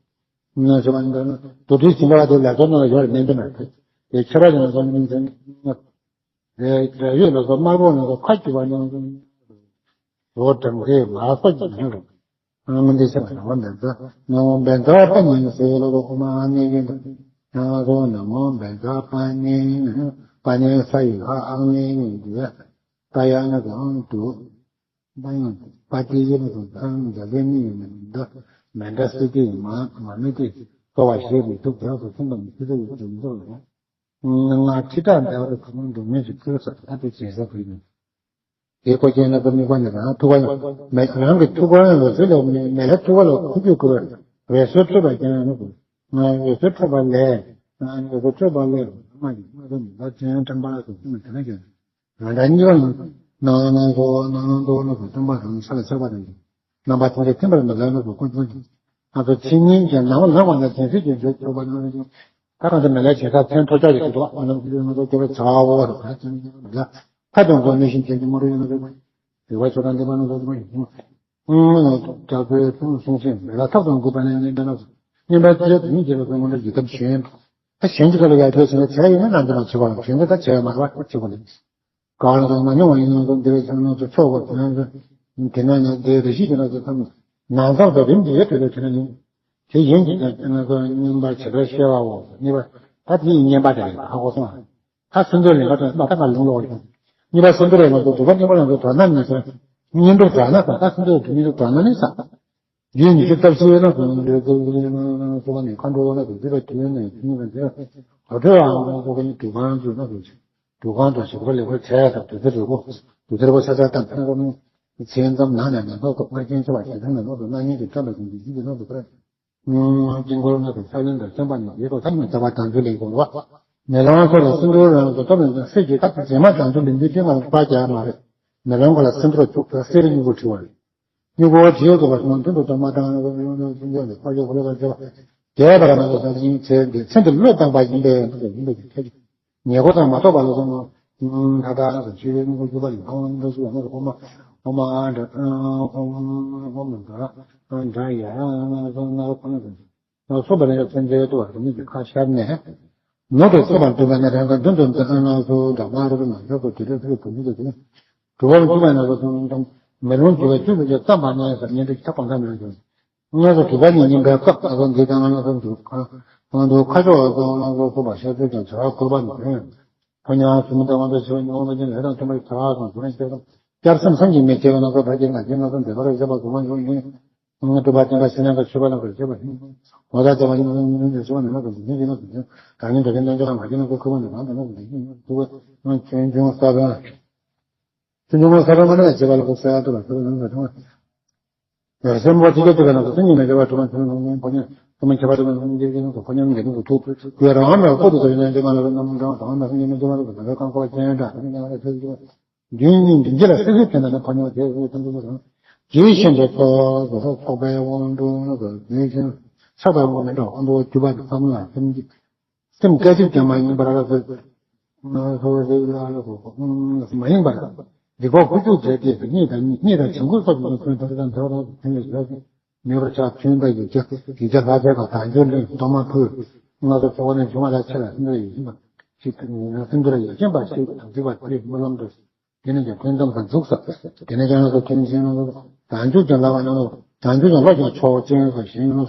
ནི་ལ་སོགས་ཞུ་བ་ནི་རྡོ་རྗེའི་བྱིན་རླབས་དེ་ལས་ཚོགས་རྣམས་ལ་ཡོད་རེད་མིན་འདུག་ན། དེ་ཁྱད་པར་ཅན་ལ་སོགས་ནི་མིན་ཟེར། རེ་རེ་ཡོད་ལ་སོགས་དམར་པོ་ལ་སོགས་ཁ་སྐྱུར་བ་ནི་རོ་གྲང་གི་མ་སོགས་ཀྱི་ནང་རུ། སྔོན་འདི་ཤེས་པ་ནག་མོ་བཛྲ་ནག་མོ་བཛྲ་པཱ་ཎི་ཟེར་ལོ་ལོ་ཧོ་མ་ཨ་ནི་ཡིན་ད། ང་ཚོ་ནག་མོ་བཛྲ་པཱ་ཎི། པཱ་ཎི་ས་ཡི་ཧ་ཨང་ནི་ཡིན་ད། ད་ཡ་ན་གང་དུ། ད་ཡང་པ་ཏི་ཡི་ལ་དུ་ད་འཇའ་ལུས་ནི་ཡིན་ད། མེ་འདྲ་སི་ཏི་མ་མ་མི་ཏི་གོ་བ་ཞེས་པའི་ཐུགས་རྗེས་སུ་ཐིམ་པ་ནི་ཐུགས་རྗེ་ཡི་དྲིན་གཟོ་ལ། ང་ཁྲི་ཕྲག་འདས་པར་གང་འགྲོ་མི་ཞིག་བཀོད་ས་ཨ་ཏི་བྱེད་ས་བུད་ནས། དེའི་སྐོར་གྱི་ན་ཚོ་དམིགས་པ་ནི་རང་ཐུགས་ཀ་ཡང་མེད་རང་གི་ཐུགས་ཀ་ཡང་ལོ་ཚོད་ལ་མེད་མེད་ལ་ཐུགས་ཀ་ལ་ཁུ་ཁུ་ཁུ་བས་འོད་ཟེར་འཕྲོས་པ་ཀྱང་ཡང་ནི་ཁུ་ང་འོད་ཟེར་འཕྲོས་པ་ལས་ང་འོད་ཟེར་འཕྲོས་པ་ལས་མ་ཡིན་མ་རུང་ལ་ཅན་དྲན་པ་ལ་སོགས་སེམས་དེ་ན་ཀྱང་རང་འདྲ་གཉིས་ཀ་ཡང་ནང་ནང་གོ་ནང་ནང་དོ་ལ་སོགས་སྟོན་པ་དང་ས་ལ་ཆགས་པ་དང་རྣམ་པ་ཐམས་ཅད་ཐིམ་པར་མི་ལ་ལ་སོགས་ཀུན་སྤྱོད་ཀྱི་ང་ཚོ་ཕྱི་ཉིན་གྱི་ནང་ལངས་པ་ལ་དེ་ཚོད་ཀྱི་འཇོག་ཆོག་པ་ནང་ལ་ཀྱང་ད་གང་ཚེ་མེད་ལ་བྱེད་ས་མཚན་ཐོ་ཅག་གི་འདུག་ང་ཚོ་ང་ཚོ་སྐྱེ་བ་བྱ་བ་བོ་རུ་ཁ་ཅན་ལ། ཁ་དང་གོ་ནས་ཤིང་ཆེན་གྱི་མ་རུ་ཡོད་ན་རེད་པ། རེ་བ་ཆོ་ག་འདེབས་པ་ན་རེད་པ་ཡིན། ཨང་། དྲག་པོའི་ཕུང་སུན་ཆེན་མེ་ལ་ཐབས་དང་མགུ་བ་ནས་ཉན་པ་ན་ཉན་པ་ཚེ་དུ་མི་བྱེད་པའི་སོང་ལ་ཡི་དམ་ཞེན། ད་གཞན་གྱི་ཁ་ལ་ཡར་ཐོས་ཟིན་ན་བྱས་ཡོད་ན་ནམ་དུ་མ་བྱེད་པ་ལ་གཞན་གྱི་ད་བྱས་མ་རེད་པ་བྱེད་པ་ལས། གང་ལ་མ་མྱོང་བ་ཡིན་ན་ཚོ་འདི་བའི་ཚང་ན་ཚོ་ཆོག་པ་དེ་ན་ཚོ་དེ་ན་ན་དེ་རེ་ཞིག་དེ་ན་ཚོ་ཐམས་ནང་ཚང་དུ་རིམ་གྱིས་ཡོད་དེ་དེ་ན་ཡིན། དེ་ཡིན་གྱི་ན་ཚོ་བསྙེན་པ་བྱེད་པའི་ཤེས་པའོ་གཉིས་པ་ད་དེ་ཡི་བསྙེན་པ་དེ་རེད་ཧ་གོ་སོང་། ད་སེམས་ཚོར་ལེན་པ་དང་མ་ད་ང་ལུང་ལོག་ཡོང་། གཉིས་པ་སེམས་ཚོར་ལེན་པ་དང་སྒྲུབ་པ་གཉིས་པ་ལ་ཚོ་དོན་དམ་ནི་ཟེར། བསྙེན་སྒྲུབ་དོན་ན་ད་ད་སེམས་ཚོར་བསྙེན་སྒྲུབ་དོན་ན་ནི་ཟེར། རྒྱུད་ཉི་ཤུ་རྩ་བཞི་ན་སོ་ན་ལས་ཚོ་ལས་ན་སོ་བ་ནི་མཁའ་འགྲོ་ན་སོ་ཟེར་བ་དུས་ནས་དུས་ནས་ཟེར། དོ་འཕྲོ་ཨང་སོ་ག་ནི་དུས་གང་ཚོ་ན་སོ་ཆེ། དུས་གང་དུ་ཞིག་པ་ལེགས་པར་བྱས་དང་དུས་ཚོད་རེ་བོ་དུས་ཚོད་རེ་བོ་ཆ་ཆ་དང་ཕན་རོགས་ནི་ཚེ་ཙམ་ནང་ནས་ནང་ཐོག་ཏུ་དབར་རྐྱེན་ཆེ་བ་ཞེ་སྡང་ནས་ནོར་དུ་སྣང་ཉིད་ཀྱི་བཀྲ་ལ་ཟིན་གྱི་ཡིད་ཀྱི་ནོར་དུ་ཕར། དཀྱིལ་འཁོར་ལྔ་དང་ཕྱག་ལེན་དང་བརྩོན་པ་ནི་ཡིད་ཐོག་ཐག་ཉེ་ལྟ་བ་དང་ཚུལ་ལེན་དགོས་པ། མེ་ལོང་སོགས་ལ་སྲིན་པོའི་རང་དུ་སྟོབས་ཡོན་ཏན་སྲིད་ཀྱི་ཁ་དུ་རྗེས་མ་དང་ཚུལ་ལེན་རྒྱུ་ཅན་ལ་དཔག་ཀྱང་མ་རེད། མེ་ལོང་ག་ལ་སེམས་ཚོར་བཅུག་གསེར་སྨྱུ་གུ་བྲི་བ་རེད། སྨྱུ་གུ་བྲིས་ཡོད་དོ་བ་སོང་མདུན་དུ་གཏོར་མ་བཏང་ཡོད་པ་སོང་མདུན་དུ་ཕ་ཤོག་ཕ་ལོ་བ་བྱེད་པ་རྒྱས་པར་ང་ཚོ་ཟ་ཡིན་ཚེ་འདི་ཚེ་འདི་བློས་བཏང་པ་ཡིན་པས་ཡིན་པའི་ཁྱད་ཆོས། ཉེ་འཁོར་དང་མ་ཐོགས་པ་ལ་སོང་ད་ལྟ་ང་ཚོ་ཆོས་ཡོད་སྨྱུ་གུ་བཅུ་པ་ཡིན་ཁོང་ང་ཚོ་ཡང་ཁོ་མ་ཁོ་མ་འདྲ་ཁོ་མ་འདྲ་འདྲ་ཡ་ང་ཚོ་ང་ཚོ་ཁོ་ན་ཚོ། སོ་པ་ལ་ཡང་སེམས་ཅན་ལྟོ་བ་དེ་ཉིད་ཀྱི་ཁ་ཤར་ནས། ནོར་དུ་སོ་པར་འདུག་པ་ན་རང་གི་མདུན་དུ་འདི་ཨ་ནང་སོ་འདྲ་མ་རུ་མ་འཇོག་གོ་དུ་རེ་ཚུལ་དུ་མི་འདུག་དེ། གྲུབ་པ་བཅུ་པ་ན་སོ་དང་མེ་ལོང་བཅུ་པ་བཅུ་པ་ཀྱང་བརྩམས་པ་ན་ཡང་ཉེ་འདུག་ཁྱབ་པ་འདྲ་མི་འདུག་ང་ཚོ་གྲུབ་པ་ཉིད་ཡིན་པའི་སྐབས་ང་ཚོ་འདི་དང་ང་ཚོ་འདུག་ཁ་ང་ཚོ་ཁ་ཕྱོགས་སོ་ང་ཚོ་སོ་པ་ཤ་ཚུལ་ཀྱང་བྱ་བ་བཀོད་པ་ནི་དོན། ཕོ་ཉ་ཟུར་མི་དང་དབང་པོའི་ཞི་བ་ཉོན་མོངས་པ་ཅན་ལས་དང་མཐུན་པར་བྱ་བ་དང་གཟུགས་ལེན་བྱེད་དང་། བསྐྱར་སེམས་སངས་ཀྱིས་མི་སྐྱེ་བ་ན་སོ་བར་གྱི་ང་རྒྱལ་ང་ཚོ་འདོད་པར་བྱེད་པ་གཟུགས་མ་ཡོང་ཡིན། སྒྲུབ་པ་བསྟན་པ་ཤེས་ལྡན་པ་ཆོས་པ་ལ་གོ་བྱེད་པ་ཡིན། ངོ་ཚ་བྱ་བ་ཡིན་ན་ཡིན་ཡིན་ཞེས་པ་ནི་ལ་གོ་འཛིན་ཞེས་ན་གོ་འཛིན་གང་ཡིན་འདྲ་ཡིན་རྣལ་འབྱོར་ལ་མ་སྐྱེས་ན་གོ་ཁོ་བ་ནི་གང་དང་ན་གོ་འཛིན་ཞེས་ན་གོ་ཆོས་འབྱུང་ས་བོན། ཆོས་འབྱུང་ས་བོན་མ་ནས་བྱེད་པ་ལ་གོ་ས་ཡ་ཏུ་ལ་ས་བོན་ལ་གོ། སེམས་པ་ཐིག་ལེ་ཐིག་ལེ་ན་གོ་སེམས་ཉིད་ནས་བྱེད་པ་གྲུབ་པ་ཆོས་འབྱུང་ཕོ་ཉ་ཐུབ་མ་ཁྱད་པར་དུ་མ་འཇིག་རྟེན་གོ་ཕོ་ཉ་འགལ་དུ་ཐུག་གོས་རང་མེད་པོ་དུ་ཡོད་ན་འཇིག་མ་ལ་རྣམ་གྲངས་དང་མ་སེམས་ཉིད་ནས་འཇིག་མ་ལ་གོ་ས་གང་གོ་ཅན་འདྲ་ཐུབ་མ་ཁྱད་པར་དུ་འདུན་གཉིས་འདུན་གྱི་ལ་སྲིད་སྲིད་དེ་འདྲ་ནི་ཕོ་ཉ་དེ་རེད་ཐུན་ཐུན་དང་། ཇི་བཞིན་དུ་ཚོགས་ཚོགས་པའི་དབང་དུ་ཇི་བཞིན་ཆགས་པའི་དབང་མི་འགྲོ་དབང་དུ་གྱུར་པ་ཙམ་ལ་སེམས་ཀྱི་སེམས་སྐད་ཅིག་ཀྱང་མ་ཡེངས་པར་ལ་སོགས་མ་ཡེངས་པར་སྡིག་པ་དགུ་བཅུ་བྱས་ཏེ་གཉིས་དང་གཉིས་དང་བྱིང་རྒོད་སོགས་ཀྱི་ཚུལ་དུ་དང་འདྲ་བར་དེ་ཡི་ཞལ་ནུས་པར་ཆགས་ཐུན་པ་ཡིག་བརྒྱ་ཡིག་བརྒྱ་ལྷག་བྱས་པ་དང་འགྱུར་ལས་གཏོར་མ་ཕུལ། སྔགས་སུ་ཚོགས་ནས་འབྱུང་བ་ལ་ཆེ་ལ་སེམས་ལ་ཡིད་བཞིན་པ་ཞིག་སེམས་འདུལ་ལ་ཡིད་བཞིན་པ་ཞིག་དང་འཇིག་པ་དེའི་སྨོན་ལམ་དུ། དེ་ནས་ཀྱང་ཐུན་མཚམས་སུ་འཛུགས་ས། དེ་ནས་ཀྱང་སོ་ཐུན་ཆེན་ལ་དང་ཆོས་ཀྱང་ལ་བ་ན་དང་ཆོས་ཀྱང་ལོ་ཀྱང་ཆོག་ཅན་སོ་ཞིང་དང་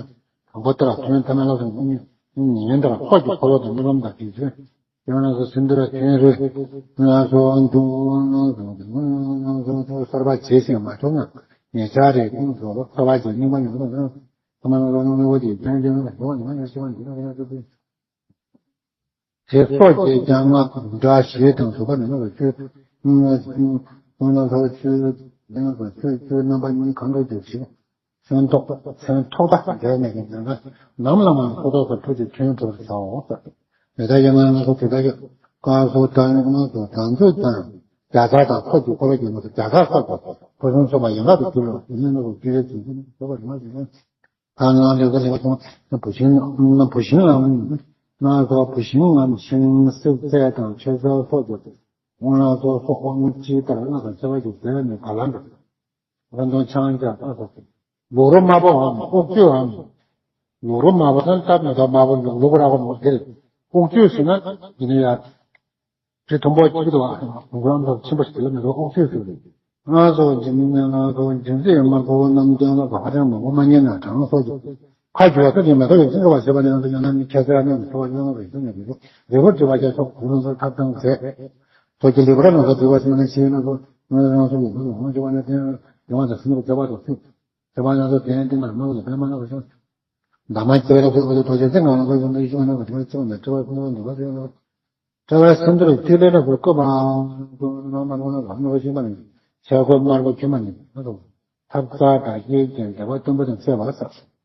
པོ་ལྟར་ཐུན་ཐ་མ་ལ་སོ་ཉིན་ལྟར་ཚོགས་ཀྱི་འཁོར་ལོ་དང་སྨོན་ལམ་དང་དེ་ཚོས། ཡང་ན་སོ་སེམས་འདུལ་ཐུན་རེ་ང་སོ་འདུག་ང་སོ་གསར་པ་བྱེད་ཞིང་མ་ཐུབ་ན་ཉེ་ཆར་རེ་ཀུན་སོ་གསར་པ་བྱེད་སྙིང་པ་ཡོང་ལ་ཐ་མ་ལ་ལོ་ཉུང་ཉུང་བོ་དེ་ཕན་ཅན་ལ་ཞོག་ཉི་མ་ཉི་མ་ཞིག་བ་འདི་ན་ཞིག་བ་འདི་ན་ཞིག་བ། དེ་སོགས་ཀྱིས་ཀྱང་སྔགས་འདྲ་ཞེས་དང་སོགས་པ་ནི་ལ་ཆོས་སྔགས་ལ་ཆོས་ལྡན་ལ་ཆོས་ཆོས་རྣམ་པ་གཉིས་གང་འདྲ་དེ་བཞིན་ཕན་ཐོགས་ཕན་ཐོགས་པ་འབྲས་ནས་ཀྱང་ནམ་ལ་མང་ཐོག་ཐོག་ཏུ་ཐུགས་ཀྱི་ཐུན་གྲུབ་བྱའོ། དེ་ལྟར་ཡང་ང་ཚོ་དེ་ལྟར་བཀའ་སོགས་དང་ཡང་ང་ཚོ་དམ་ཚིག་དང་བརྒྱ་ཚར་དང་ཚོགས་ཀྱི་འཁོར་ལོ་ཀྱི་ངོ་བོ་བརྒྱ་ཚར་ཚོགས་པ་ཕུན་སུམ་ཚོགས་པ་ཡན་ལག་ཏུ་གྱུར་ལ་དེ་ནས་ང་ཚོ་ཅི་རེད་ཅེས་སོགས་པ་རིམ་པ་བཞིན། ཨ་ནང་ལས་ཀ་ལས་ཀ་སོང་བུ་ཤིང་ཨ་བུ་ཤིང་ངམ་ང་ཚོ་བུ་ཤིང་ངམ་ཤིང་སྲེག་རྫས་དང་མཆོད་རྫས་སོགས་ཀྱི་དབང་ལ་སོགས་སོགས་དབང་ཅི་ལྟར་སྔགས་དང་བཅས་པ་ཞིག་མཛད་ནས་ག་ལ་འགྲོ། ད་དུང་ཆང་རྒྱག་ཨ་སོགས་ལུག་རོ་དམར་པོའམ་ཨོག་ཅོའམ། ལུག་རོ་དམར་པོ་དང་སྟབས་མི་ཐོག་དམར་པོ་ལུག་ལུག་ར་བ་མོ་དེར་ཨོག་ཅོ་ཟེར་ན་ཡིན་ན་ཡང་། རི་མཐོན་པོ་གཅིག་ཏུ་འགྲོ་ལམ་དུ་ཕྱིན་པ་ཞིག་ལ་མི་འགྲོ་ཨོག་ཚོས་ཟེར་རེད། ང་ཚོ་འཇིམ་ང་ཚོ་འཇིམ་ཚིག་མར་ཁོ་བོ་རྣམ་ལྡན་ལ་ཧ་ཅང་མང་པོ་མ་རྙེད་ན་གྲང་སོགས་ཀྱི་ཁ་རྒྱུ་བ་ཚོ་ཀྱི་མེ་ཏོག་ཡོད་ཚིག་བ་ཞེས་པ་ནི་ང་ཚོ་ཡང་ན་ནི་ཁྱད་ཚད་རྣམས་ཀྱི་ཚོ་བ་ཡོད་ན་རེ་ཞིག་ནས་མི་འགྲོ་རི་བོ་བྲི་བ་བྱ་ཆོག་གུ་རུ་ཚོ་ཐབ་ཚང་མཛད། ཚོ་ཀྱི་ལེགས་པར་ང་ཚོ་བྲི་བ་ཞིག་ནི་ཤེས་ན་ཚོ་ང་རང་ཚོ་ཡོད་ཚོ་ཡོང་ཞེས་པ་ནི་དེ་ཡོང་བ་དང་སེམས་ཀྱི་བརྩེ་བ་དང་སེམས་བརྩེ་བ་ང་ཚོ་དེ་ཡང་ཏིང་ངེ་འཛིན་ལ་ཕན་མ་ན་བ་ཞིག་འདབ་མ་སྐྱེ་བའི་ལ་ཕུག་པ་དང་ཐོག་ཆེན་ཚིག་ང་རང་ཚོ་ཡོང་ན་ཡོད་ཞིག་ང་ཚོ་བྲི་བ་ཞིག་ནས་བྲི་བ་ཁོང་ཚོ་འདུག་པ་ཞིག་ཡོང་ན། བྲལ་བའི་སེམས་འདུལ་ཐིག་ལེ་ལ་བཀོད་པ། རྣམ་པ་རྣམ་པ་རྣམ་པ་ཤེས་པ་ནི། ཆས་གོས་དམར་པོ་གྱོན་པ་ནི། ཐབ་རྩ་དང་གཡས་ཀྱི་འདྲ་བ་སྟོན་པ་དང་བཅས་པ་ས།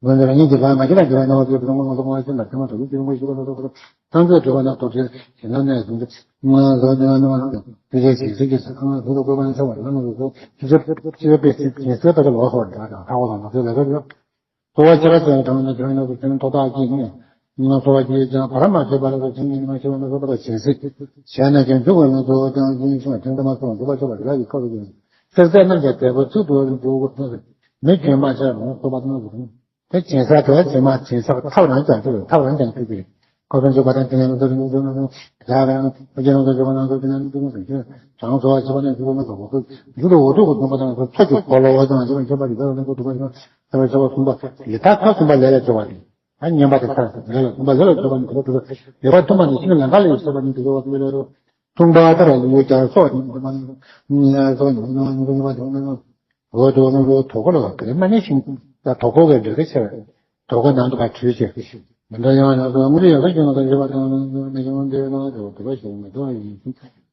དགོན་པའི་རང་ཉིད་ཀྱི་ལྷ་མ་གྱུར་ལ་འགྱུར་བའི་སྣང་བ་ཀྱི་བུ་མོ་ལ་སོགས་པ་ཤེས་ལ་ཐེངས་མ་དྲུག་གི་ཕྱིར་ངོ་ཤེས་པ་ལ་སོགས་པ་ཐམས་ཅད་གྲུབ་པ་ན་རྟོགས་ཆེན་ཞེ་ན་གནས་ཟུང་འཇུག་ང་ཟོ་ནི་ང་ནི་ང་ནི་དེ་ཚེ་ཞིག་ཚིག་གི་ས་ཁང་ལ་ཟུར་དུ་བཀོད་པ་ནི་ཆ་བ་ལ་ནི་རུ་སོ་ཅི་ཅི་ཅི་པའི་ཚིག་ཅི་སེ་པ་ལ་ལོ་སོགས་འདྲ་དང་ཁ་བ་ལ་ང་ཚོའི་ལས་ཀ་ཡོད། གསོ་བ་ཅི་ར་ཟེར་བ་དང་ནི་དོན་ནི་ཚེ་ཐོག་ཐག་གིས་ནི། ང་གསོ་བ་ཅི་ཡིས་ཀྱང་བར་མ་ཆད་པ་ལ་སོགས་ཚེ་ཉིད་མ་ཤི་བ་ལ་སོགས་པ་ལ་ཞེན་སྲིད། བྱས་ན་ཀྱང་འཇུག་པ་ལ་གསོ་བ་ཀྱང་ཀུན་ཤེས་པ་དོན་དམ་པ་སོགས་འཇུག་པ་ཆོག་པ་རེ་རེ་ཡི་སྐབས་སུ་ཡིན། སྲེག་རྫས་རྣམས་ཀྱང་འབྲས་བུ་ཚུལ་དུ་འཇུག་པ་མི་གྱོན་མ་བྱས་རུང་གསོ་བ་རྣམས་སུ་རུང་། དེ་སྦྱིན་སྲེག་དེ་སྦྱིན་མ་སྦྱིན་སྲེག་ཐབས་རང་ཀྱང་འཇུག་པའི་ཐབས་རང་ཀྱང་འཇུག་པའི། ཁོ་ཚོ་འཇུག་པ་དང་དེ་ནས་ལ་དོན་འཇུག་པ་དང་དེ་ནས་འཇུག་པ་དང་དེ་ནས་འཇུག་པ་དང་དེ་ནས་འཇུག་པ་དང་དེ་ནས་གྲངས་སོ་བ་ཆེ་བ་ནས་འཇུག་པ་མ་གཏོགས་འཇུག་པའི་འོ་དུ་གོ་དུམ་པ་དང་ཚོ་ཚོ་གི་འཁོར་ལོ་བ་དང་འཇུག་པ་འཇུག་པ་རིག་པ་ལ་འགོ་དུ་པ་ཞིག་ལ་ཚེ་བ་ཆེ་བ་གསུམ་པ་ཡི་དྭགས་ཁ་གསུམ་པ་ལས་ལ་སྦྱོར་བ་རེད། ཨ་ཉན་པ་དེ་ཁ་ལས་ལ་གསུམ་པ་ལས་ལ་སྦྱོར་བ་ནི་གོ་དུ་ཡོད་པ་གསུམ་པ་ནི་ཤིང་ལ་ཁ་ལས་སྦྱོར་བ་ནི་དེ་ལ་གསུམ་པ་ལྟར་ལ་ཡོད་ཀྱང་སོགས་ནི་གསུམ་པ་ནི་སོགས་ནི་གསུམ་པ་ནི་གསུམ་པ་ནི་འོ་དེ་འོ་ནི་དོ་གོ་ལ་བ་ཀ་ལས་མ་ནི་ཤིང་ད་དོ་གོ་གི་འདྲ་གི་ཆེ་བ། དོ་གོ་ནང་དུ་ཕར་བྲུས་ཏེ། མི་འདྲ་ཡང་ཡང་སོ་དངོས་གྲུབ་ཡོད་ས་ཞིག་ན་ད་ཞེས་པ་དང་མི་ཡོང་དེ་ན་དེ་དེ་བ་ཞིག་མི་འདུག་ཡིན།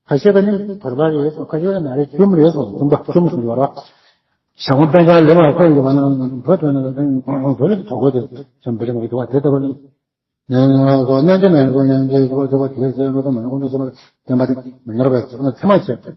ཁ་ཤས་པ་ནི་བར་པ་རེད་སོ་ཁ་ཤས་པ་ན་རེ་ཅུམ་རེད་སོ་ཙུམ་པ་ཅུམ་སོ་ཡོད་ར། ཞང་པོ་པད་དཀར་ལེ་བ་ཁོ་ཡོད་པ་ན་བོད་དོན་ན་ད་བོད་ལ་དོ་གོ་དེ་ཅུམ་པ་རེད་མ་གི་དེ་བ་དེ་ལྟ་བུ་ནི། ཡང་སོ་སྙན་ཆ་ནས་སོ་སྙན་ཆ་ཡོད་པ་དེ་བ་དེ་ཟེར་བ་དང་མ་ཡོང་དུ་ཟེར་བ་བསྟན་པ་དེ་མི་ནོར་བའི་ཚེ་མ་བྱེད།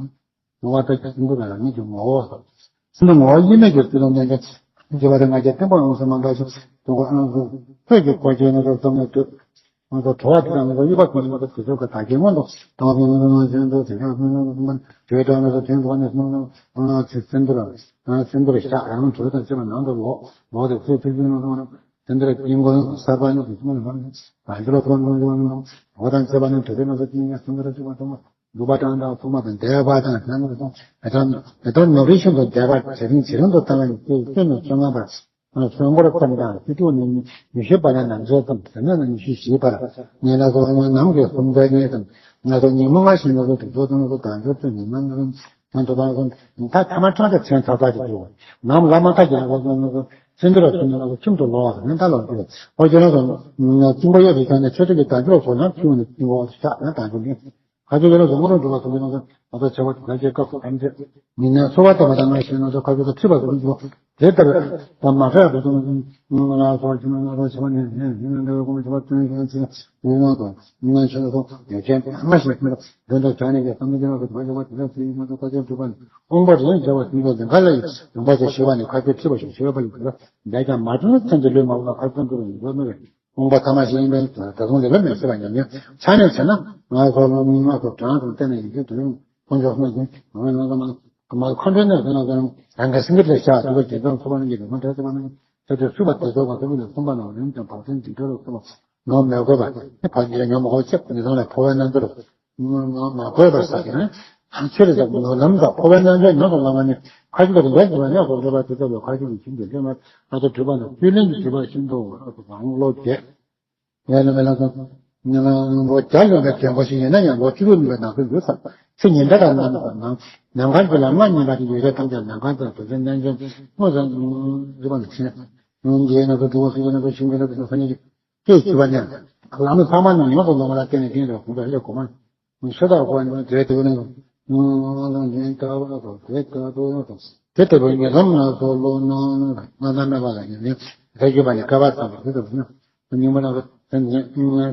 ནི། ངོ་བོ་ལྟ་བ་སེམས་ཀྱི་ལ་ལ་ཉིད་ཀྱི་ངོ་བོ། སེམས་ཀྱི་ངོ་བོ་དབྱེར་མེད་ཀྱི་ཚུལ་ལ་གནས་ཏེ། སྐྱེ་བ་རིགས་ལྔ་སྐྱེ་བརྟན་པོ་ཡོངས་སུ་མ་འགགས་ཤིང་། དུས་འཁོར་ཨང་སོ་ཆོས་ཀྱི་འཁོར་གྱི་ནང་དུ་གསུམ་ནས་དུས། ང་ཚོ་གྲོལ་བ་དེ་དང་ང་ཚོ་དབྱུག་པ་གོན་ནས་ང་ཚོ་དུས་ཚོད་ཀྱི་དར་རྒྱས་སྔོན་དུ་དང་དུས་ཚོད་དང་དུས་ཚོད་ནང་དུ་དུས་ཚོད་ནང་དུ་སེམས་ཚོར་ཡང་དྲོད་དང་བཅས་པ་ནང་དུ་ལོག་ལོག་སྟེ་ཚུལ་ཚུལ་གྱི་ནང་དུ་སེམས་ཚོར་དཀྱིལ་འཁོར་གསར་པ་ནི་དུས་ཚོད་ནང་དུ་བར་འགྱུར་ལ་ཐོག་ནང་དུ་འོ་དང་བཅས་པ་ནི་དུས་ཚོད་ནང་དུ་སེམས་ཚོར་བཅུ་པ་ཐོག་མ། སྒྲུབ་པ་དང་དང་ཐོག་མ་དང་འདས་པ་དང་ལྷན་དུ་དང་མེ་ཏོག་མེ་ཏོག་ནོར་བུའི་ཤིན་ཏུ་འདས་པ་ཇེ་རིང་ཇེ་རིང་དུ་བཏང་བའི་ཚེ་ཚེ་ནས་བཅོ་ལྔ་བར། སོ་འཁོར་ཙམ་དང་བཅུ་དྲུག་ནས་ཉི་ཤུ་བར་ཡང་ནམ་ཚོད་ཙམ་ཟེར་ན་ཉི་ཤུ་བཞི་བར་ཉེ་ལ་སོགས་ནམ་གྱི་སུམ་རྩ་གཉིས་དང་ང་ཚོ་ཉིན་མོ་ལྔ་ཞིག་ནང་དུ་དུས་ཚོད་དང་ཚོ་དང་ཚོད་ཚོད་ཉི་མ་ནང་དུ་ཐ་མ་ཐ་མ་ཐ་ཆེན་ཚ་ཚ་ཅིག་འདུག་ནམ་ལ་མ་ཐ་རྒྱ་ལ་སོགས་ནང་དུ་ཚེ་འདི་ལ་སོང་ནས་ང་ཚོ་ཁྱིམ་དུ་ལོག་ཟེར་ན་ད་ལོག་རྒྱུ་ཨོ་རྒྱ་ལ་སོང་གཅིན་པ་གཡོ་དེ་ཆ་ནས་ཆོས་ཚོགས་ཀྱི་དང་ཚོད་ལ་སོང་ན་ཁྱིམ་ནས་སྐྱིན་པ་ཆགས་ན་དང་ཚོད་ནི། ཁ་ཆེ་ཡོད་ན་གཟུགས་མོ་རང་འགྲོ་བ་གསུམ་གྱི་ནང་དུ་ང་ཚོ་བྱ་བ་དེ་ལ་སྐབས་སུ་ཐམས་ཅད་མི་སྣའི་འཚོ་བ་ལྟ་བུ་དང་ང་ཞེས་ང་ཚོ་ཁ་ཆེ་དང་འཁྲིད་པ་གསུམ་གྱི་དེ་ལྟར་དང་མ་ཕྲད་པའི་གསུམ་གྱི་ང་ལ་སོགས་ཀྱི་ང་ཚོ་བྱ་བ་ནི་ནི་ནི་འདྲ་བའི་གོང་བྱ་བ་སྟོན་མཁན་ཚེ་ཡོད་ན་དང་ང་ཞེས་སོགས་ཡོད་ཅན་དེ་ང་ཞེས་མི་རབས་དོན་དུ་བྱ་ནས་ཀྱི་བསམ་བློ་ཅན་ལ་གོ་བྱ་བ་དེ་ལ་ཚེ་ཡིན་ང་ཚོ་ཁ་ཆེ་སྒྲུབ་པ་ནི་དབང་པོ་རེ་རེ་བྱ་བ་སྟོན་པའི་ལས་འགའ་ལ་ཡིན་ཡོང་པ་དེ་ཞེས་པ་ནི་ཁ་ཆེ་འཁྲིད་པ་ཞེས་ཞེས་པ་ཡིན་དེ་ལ་འདས་ཀྱང་མ་གྲོལ་ཚེ་འདི་ལུས་མ་ལ་ཁ་ཆེ་འགྲུབ་པ་ཡིན་དགོས་མི་རེད། དབང་པོ་ཐ་མ་ཞིག་ཡིན་པས་ད་དུང་ལེ་ལོ་མེད་ཟེར་བ་ཉམས་ཉམས་ཆ་ནས་བྱས་ན་ང་ཚོ་ལ་ང་ཚོ་གྲངས་དང་བརྟེན་ནས་ཡིན་གྱི་དུས་ཡུན་ དཀོན་མཆོག་གསུམ་ལ་ཞུ། མ་མཁའ་འགྲོ་ནས་ཟེར་ན་ཟེར་ན་རང་གི་སེང་གེ་ལ་བཞག་ཐུབ་པ་རྗེ་བཙུན་ཚོགས་པ་རྣམས་ཀྱིས་ལུས་མ་བྲལ་ཚོགས་པ་རྣམས་ཀྱིས་ཐེག་པ་ཆེན་པོ་ལ་གསུངས་པ་ནང་རིམ་གྱིས་བག་ཆེན་འཇིགས་བྲལ་ལ་སོགས་པ་ངོམས་མི་དགོས་པ་ནི་བག་ཆེན་ཉོན་མོངས་པ་ཆེ་བ་ཉིད་ལ་འཕོ་བའི་རྣལ་འབྱོར་མ་དགོས་པར་ཟག་ཡང་ཆོས་ལ་ཟག་ནོར་ལམ་ཟག་འཕོ་བའི་རྣལ་འབྱོར་ཉོན་དུ་བླང་བ་ནི་མཁའ་སྤྱོད་དུ་ལས་བྱེད་པ་ནི་སོགས་བཟོད་པ་དེ་ལྟ་བུའི་མཁའ་སྤྱོད་ཀྱི་ཞིང་དུ་སླེབས་ན་ཨ་ཏོ་སྤྲུལ་པ་ནི་བཅུད་ལེན་གྱི་སྤྲུལ་པ་ཤིན་ཏུ་རང་བློ་རྒྱས། ཡང་ན་མེད་ལ་སོང་། ཉི་མ་ལོ་བརྒྱ་ཡོང་བའི་རྒན་པོ་ཞིག་ཡིན་ན་ཡང་ལོ་བཅུ་དྲུག་ལོན་པའི་ནང་དུ་འགྱུར་ཚར། ཚེ་ཉིན་ལྟར་རང་ནམ་ནམ་མཁའ་འགྱུར་ལ་སྔ་ཉིན་པ་དེ་ཡོད་རེ་ཐམས་ཅད་ནམ་མཁའ་ཙམ་དུ་ཚེ་རྣལ་འབྱོར་སྔོ་ཟང་རི་བ་ནི་ཕྱིན། ཡོང་རྒྱལ་ན་སོ་དྲུག་པ་སུ་ཡོད་ན་སོ་ཤིང་གི་ན་སོ་ས་ཉིད་ཀྱི་སྐད་ཅིག་པ་ནས་ལམ་ལ་ཚང་མ་ནང་ཡོངས་སུ་ལོང་བ་ལ་བརྟེན་ནས་རྒན་རེ་གོང་དུ་ལས་གོ་མ། ཤ་སྟག་གོ་ནས་དེ་དེ་ནས་ལོང་ལོང་རྒན་ལྟ་བ་དང་དེ་ལྟ་བུ་དང་དེ་ལྟ་བུ་ཉེ་ལམ་ན་སོ་ལོ་ནང་ང་ད་མེད་པ་ལ་ཉེ་ལམ་དེ་རྒྱུ་པ་ནི་སྐལ་བ་ཙམ་པ་དེ་ལྟ་བུ་ན། སྙིགས་མ་ལ་ཚེ་འདིའི་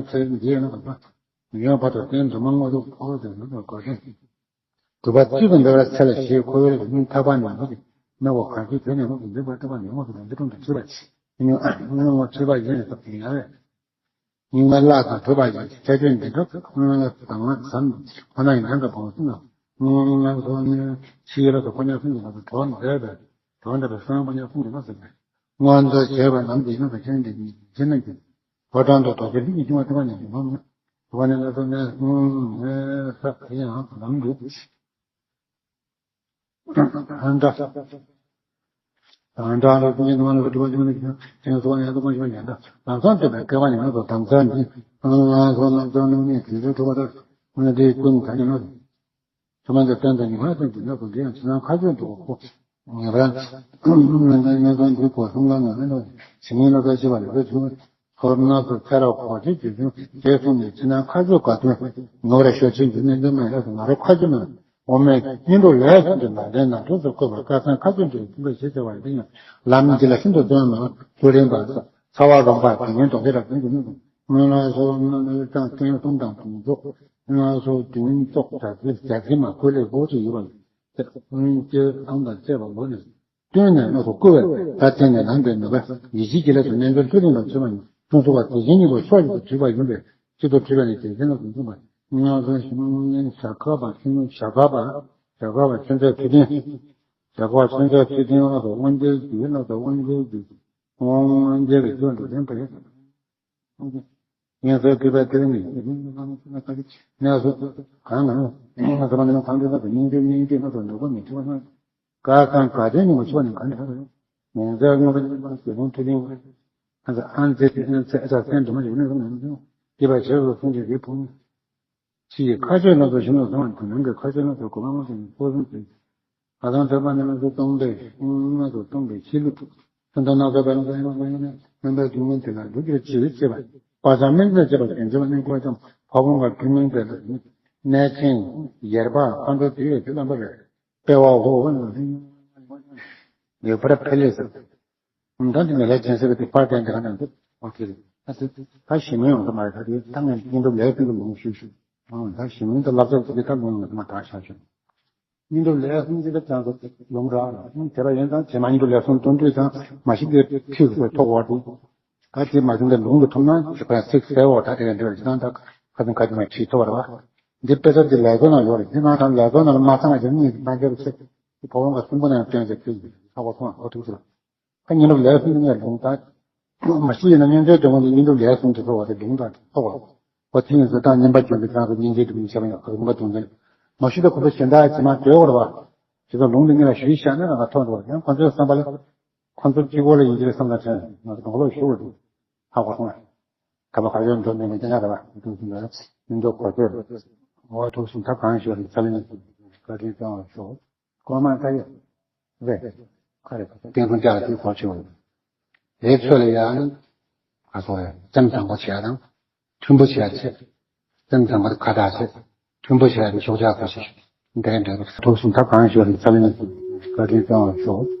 ཚེ་འདིའི་ནང་དུ་ཡོད་པ་དང་རྟེན་དུ་མ་དངོས་སུ་འཁོར་ཏེ་ནུབ་པར་དགོས་ཤིང་། སྒྲུབ་པ་གཅིག་ཏུ་འབད་པར་འཚལ་ལ་ཞེས་འཁོར་བའི་སྙིང་ཐག་པ་ནས་མི་དམིགས་པ་གང་ཞིག་དེ་ནས་མངོན་དུ་འདུག་པ་སྒྲུབ་པ་ནས་མངོན་དུ་འདུག་པ་འདི་སྒྲུབ་པ་ཡིན་ནས་ཐོབ་ཡིན་ཡང་བས། སྙིགས་མ་ལ་དང་གྲུབ་པ་ཡིན་ཁྱད་ཆོས་འདི་འདྲ་དངོས་ལ་དང་བསམ་ཁོ་ན་ཡིན་ནམ་ག་བང་སོང་ན། སྔོན་ལ་སོང་ནས་ཕྱི་ཡུལ་ལ་སོགས་ཕོ་ཉ་གསུམ་གྱི་ནང་དུ་གྲོགས་མཛད་པས་གྲོགས་འདྲ་བའི་སོང་ཕོ་ཉ་གསུམ་གྱི་ནང་དུ་སྔོན་དུ་བྱས་པ་ནམ་གྱི་ཡིན་ན་ཁྱོད་འདི་ཉིད་ཕྱི་ནང་གི་ཕོ་བྲང་དུ་རྡོ་རྗེ་ལྷུན་གྱིས་བྱུང་བ་ཐུབ་པ་ཉིད་ཀྱི་ངོ་མ་ཐུབ་པ་ནི་ལ་སོགས་ནས་ས་ཡང་ལམ་འདུག་ཧན་ཏ། དང་འདྲ་ལ་ཀུན་གྱི་ནང་ལ་སྒྲུབ་པ་བྱུང་ནས་ཀྱང་དེང་སོགས་ཡང་དུ་མ་ཞུ་ཉན་ཏ། ལམ་སང་སྟོན་པའི་སྐལ་བ་ཉིད་ལ་དམ་ཚར་འདི། ལམ་སང་ལམ་སང་ནང་ནས་དེ་ཚོ་ཐུབ་པ་དང་དེའི་ཀུན་ད་ཉིད་ལ། ཐུབ་པ་འདི་སྟོན་དང་ཉི་མ་སྟོན་གྱི་ནག་ཏུ་འདི་ཡང་ཕྱི་ནང་མཁའ་སྤྱོད་དུ་གོ། ངེས་པར་ངེས་སོང་འདི་གོ་གསུམ་ལ་ངེས་ལ་ཞི་མིན་ལ་ད་ཞི་བ་ལ་ལོ་ཆུང་། ཧོར་ནགས་སུ་ཚེ་རབས་གོང་ཆེན་རྗེ་བཙུན་རྗེ་གསུམ་ནས་ཕྱི་ནང་མཁའ་སྤྱོད་དགའ་སྟོན་ངོ་བོར་ཤོག་ཅིག་འདི་ནི་འདི་མ་ཡིན་ལ་ང་རོ་མཁའ་སྤྱོད་མ་ཡིན། འོ་མའི་སྙིང་སྟོབས་ལས་གསུམ་གྱི་ནང་ལྡན་ནང་དོན་སུ་བཀོད་པ་བཀའ་གསང་མཁའ་སྤྱོད་འདྲའི་ཁྱིམ་པའི་ཞེས་བྱ་བ་འདི་ཡང་ལམ་འདི་ལ་ཤིན་ཏུ་བརྩོན་མ་ཐུགས་རིམ་པ་ཚ་བ་རོང་པ་དེ་ཉིད་རྡོ་རྗེ་རབ་བརྟན་གྱི་སྙིང་སྟོབས་སྔོན་ལ་སོགས་ནང་ནས་ཀྱང་རྟེན་གསུམ་དང་དུང་ཚོགས་སྔ་སོགས་དུང་ཚོགས་བྱ་ཚིལ་བྱ་ཚིལ་མ་བཀོད་ལེགས་པོ་ཅིག་ཡོད་པ་ལ་སྤྱིར་ཨང་དང་བཅས་པ་ལོ་ནས། སྟོན་ནས་ལོགས་སུ་བསྐུལ་བས་ད་བརྟེན་ནས་ལམ་པའི་ནུས་པ་ཡིད་བྱེད་ཀྱི་ལས་སུ་རྣལ་འབྱོར་ལྷུན་རིང་ལ་བྱེད་པ་ནི་ཀུན་རྫོབ་པ་དེ་བཞིན་གཉིས་པོ་ཕྱོགས་གཅིག་ཏུ་བྲིས་པ་ཡིན་པས་གཅིག་ཏུ་བྲིས་པ་ནི་དེ་བཞིན་ལ་ཀུན་རྫོབ་པ་སྔགས་ཀྱི་ཞིང་ཞག་པ་ཆུ་ཞག་པ་ཞག་པ་ཆུ་མཛོད་ཚུལ་ལྡན་ཞག་པ་ཆུ་མཛོད་ཚུལ་ལྡན་ལ་སོགས་དབང་རྒྱལ་གྱི་ལ་སོགས་དབང་རྒྱལ་གྱི་དབང་རྒྱལ་གྱི་ཆོས་འདི་ལྡན་པ་ཡིན། ངན་སོང་སྐྱེ་བའི་དེ་ནི་ངན་སོང་གང་ན་ང་ཚོ་མ་ནི་གང་འདྲ་ན་སྙིང་རྗེ་སྙིང་རྗེ་ན་སོ་འགྲོ་ཀུན་ནི་ཆོས་ན་ག་གང་ག་དེ་ནི་མ་ཆོས་ནི་ག་འདྲ་རེད། ངན་སོང་ངན་པ་ཉིད་པ་སྐྱེ་བོ་མཐོ་ལྡན་ཨ་ཙ་ཨ་ཙེ་ཨ་ཙེ་ཨ་ཙ་སེམས་དུ་མ་ཡོད་ནི་རུང་ནི་སྐྱེ་བ་ཞེས་སོགས་སེམས་ཀྱི་རིགས་ཕུང་། ཕྱི་ཡི་མཁའ་སྤྱོད་སྣ་ཚོགས་ཞིང་དུ་སོང་བ་དུ་ནང་གི་མཁའ་སྤྱོད་སྣ་ཚོགས་གོ་མ་མ་སོང་ནི་སྤོ་སོང་དུ། ང་དང་ཐོས་པ་ནི་ལ་སོགས་སྟོང་པའི་ལྔ་སོགས་སྟོང་པའི་ཤེས་ལུགས་ཐུན་མཐར་སྣང་ཚོགས་པའི་ལམ་སང་ཡང་སང་ཡང་ནི་སྨོན་པའི་སྡུག་བསྔལ་དེ་ལ་སྒྲུབ་པར་བྱེད་ཅེས་པ། དཔག་བསམ་དམིགས་བརྩེ་བྱེད་པ་ཡོན་ཚད་པ་ནི་འཁོར་ཙམ་ཕ་བོང་ཁ་ཁྱུང་མིན་པའི་གནས་ཆེན་ཡེར་པ་ཁོ་ཚོ་དུས་ཡོད་དུས་རྣམ་པ་རེད། དཔེ་བ་འོ་ཡེར་པར་ཕེ་ལེ་ཟེར། ད་འདི་ནས་ལས་ཅན་ཟེར་བའི་དེ་ཕར་དེ་འདི་ག་ནས་འདུག་ཨོ་ཁེ་རེད། ད་ཞི་མི་ཡོང་ས་མ་རེད། ད་དེ་ད་ངས་སྙིང་སྟོབས་ལས་ཀུན་ཏུ་ལོངས་ཤུགས་ཤུགས་ད་ཞི་མི་ད་བསླབ་བྱ་དེ་ད་ལོངས་ཡོང་ས་མ་ད་ཤ་ཤོད། སྙིང་སྟོབས་ལས་གསུམ་གྱི་ལ་ཅང་གོ་ལུང་ར་ལ་དེ་ར་ཡོན་ཙང་བྱེ་མ་སྙིང་སྟོབས་ལས་གསུམ་དོན་བསྡུས་ཙང་མ་ཤི་དེ་ཁྲིད་དགོས་ཐོག་བར་དུ་ད་དེ་མ་བྱུང་དེ་ལུང་དུ་ཐུབ་ན་ཞུ་ཁ་ཚིག་གསལ་བོ་ད་དེ་ར་འདྲ་བ་ཅི་ད་ཁ་ཚང་ཁ་ཚང་མ་ཁྲིད་ཐུབ་པ་རེད་བ། འདི་དཔེ་ཆ་འདི་ལས་ཚོགས་ནང་ཡོད་རེད། འདི་ང་དང་ལས་ཚོགས་ནང་ལ་མ་ཚང་བ་ཅན་གཉིས་མ་འགྱུར་ཚེ་འདི་ཕོ་བོང་ཁ་གསུམ་པོ་ནང་ཡང་སྟོན་ཚེ་ཁྲིད་ཚ་བོ་ཐོང་ཨོ་ཐུག་ཚེ། ད་སྙིང་སྟོབས་ལས་གསུམ་ནས་ལུང་དང་། མ་ཤི་ཡིན་ན་སྙིང་རྗེའི་སྡོང་པོ་ནི་སྙིང་སྟོབས་ལས་གསུམ་དུ་འགྲོ་བ་དེ་ལུང་དང་ཐོག་བ། འོ་དེ་ཡིན་ཙང་ད་བསྙེན་པ་བྱུང་གི་ཙང་དུ་སྙིང་རྗེའི་སྡོང་པོ་ནི་བྱ་བ་ཡང་ལུང་པ་དུང་ལྡན། མ་ཤི་ད་ཁོ་ཚོ་གཞན་དག་ཇི་མ་འདོད་བར་བ། ཇི་ལྟར་ལུང་འདི་ངེད་ལ་ཞུས་བཞག་ན་ང་ཐོག་འགྲོ་བ་ཡང་ཁོ་ཚོའི་བསམ་པ་ལ། ཁོ་ཚོ་གཅིག་པོ་ལ་ཡིན་གྱི་རེད་བསམ་ན་དྲན་ང་ཚོ་གང་ལོག་ཞུ་བ་འདུག་ཧ་གོ་སོང་ངས། ད་བ་ག་ཡོད་འགྲོ་མེད་མེད་ཀྱང་ཡག་རེད་བ་འདུག་སོང་ངས། སྙིང་སྟོབས་གོ་ཚོད། འོ་ཐུགས་སུ་ད་གང་ཞུ་རེད་ཚ་ལེན་བཀའ་དྲིན་སྐྱོང་བར་ཤོག་གོ་མ་ད་ཡོད། རེད། ཁ་རེད། བསྟན་སྲུང་བཅའ་ལ་དེ་གོ་ཆེ་བ་རེད། དེའི་ཚོད་ལ་ཡང་ཁ་སོ་ཡ་སེམས་དྲང་པོ་བྱས་དང་། མཐུན་པོ་བྱས་ཚེ། སེམས་དྲང་པོ་ཁ་བྲལ་ཚེ། མཐུན་པོ་བྱས་ཏེ་ཤོག་ཆག་གོ་ཆེ་ཞུ། འདྲེ་འདྲེ་ཐུགས་སུ་ད་གང་ཞུ་རེད་ཚ་ལེན་བཀའ་དྲིན་སྐྱོང་བར་ཤོག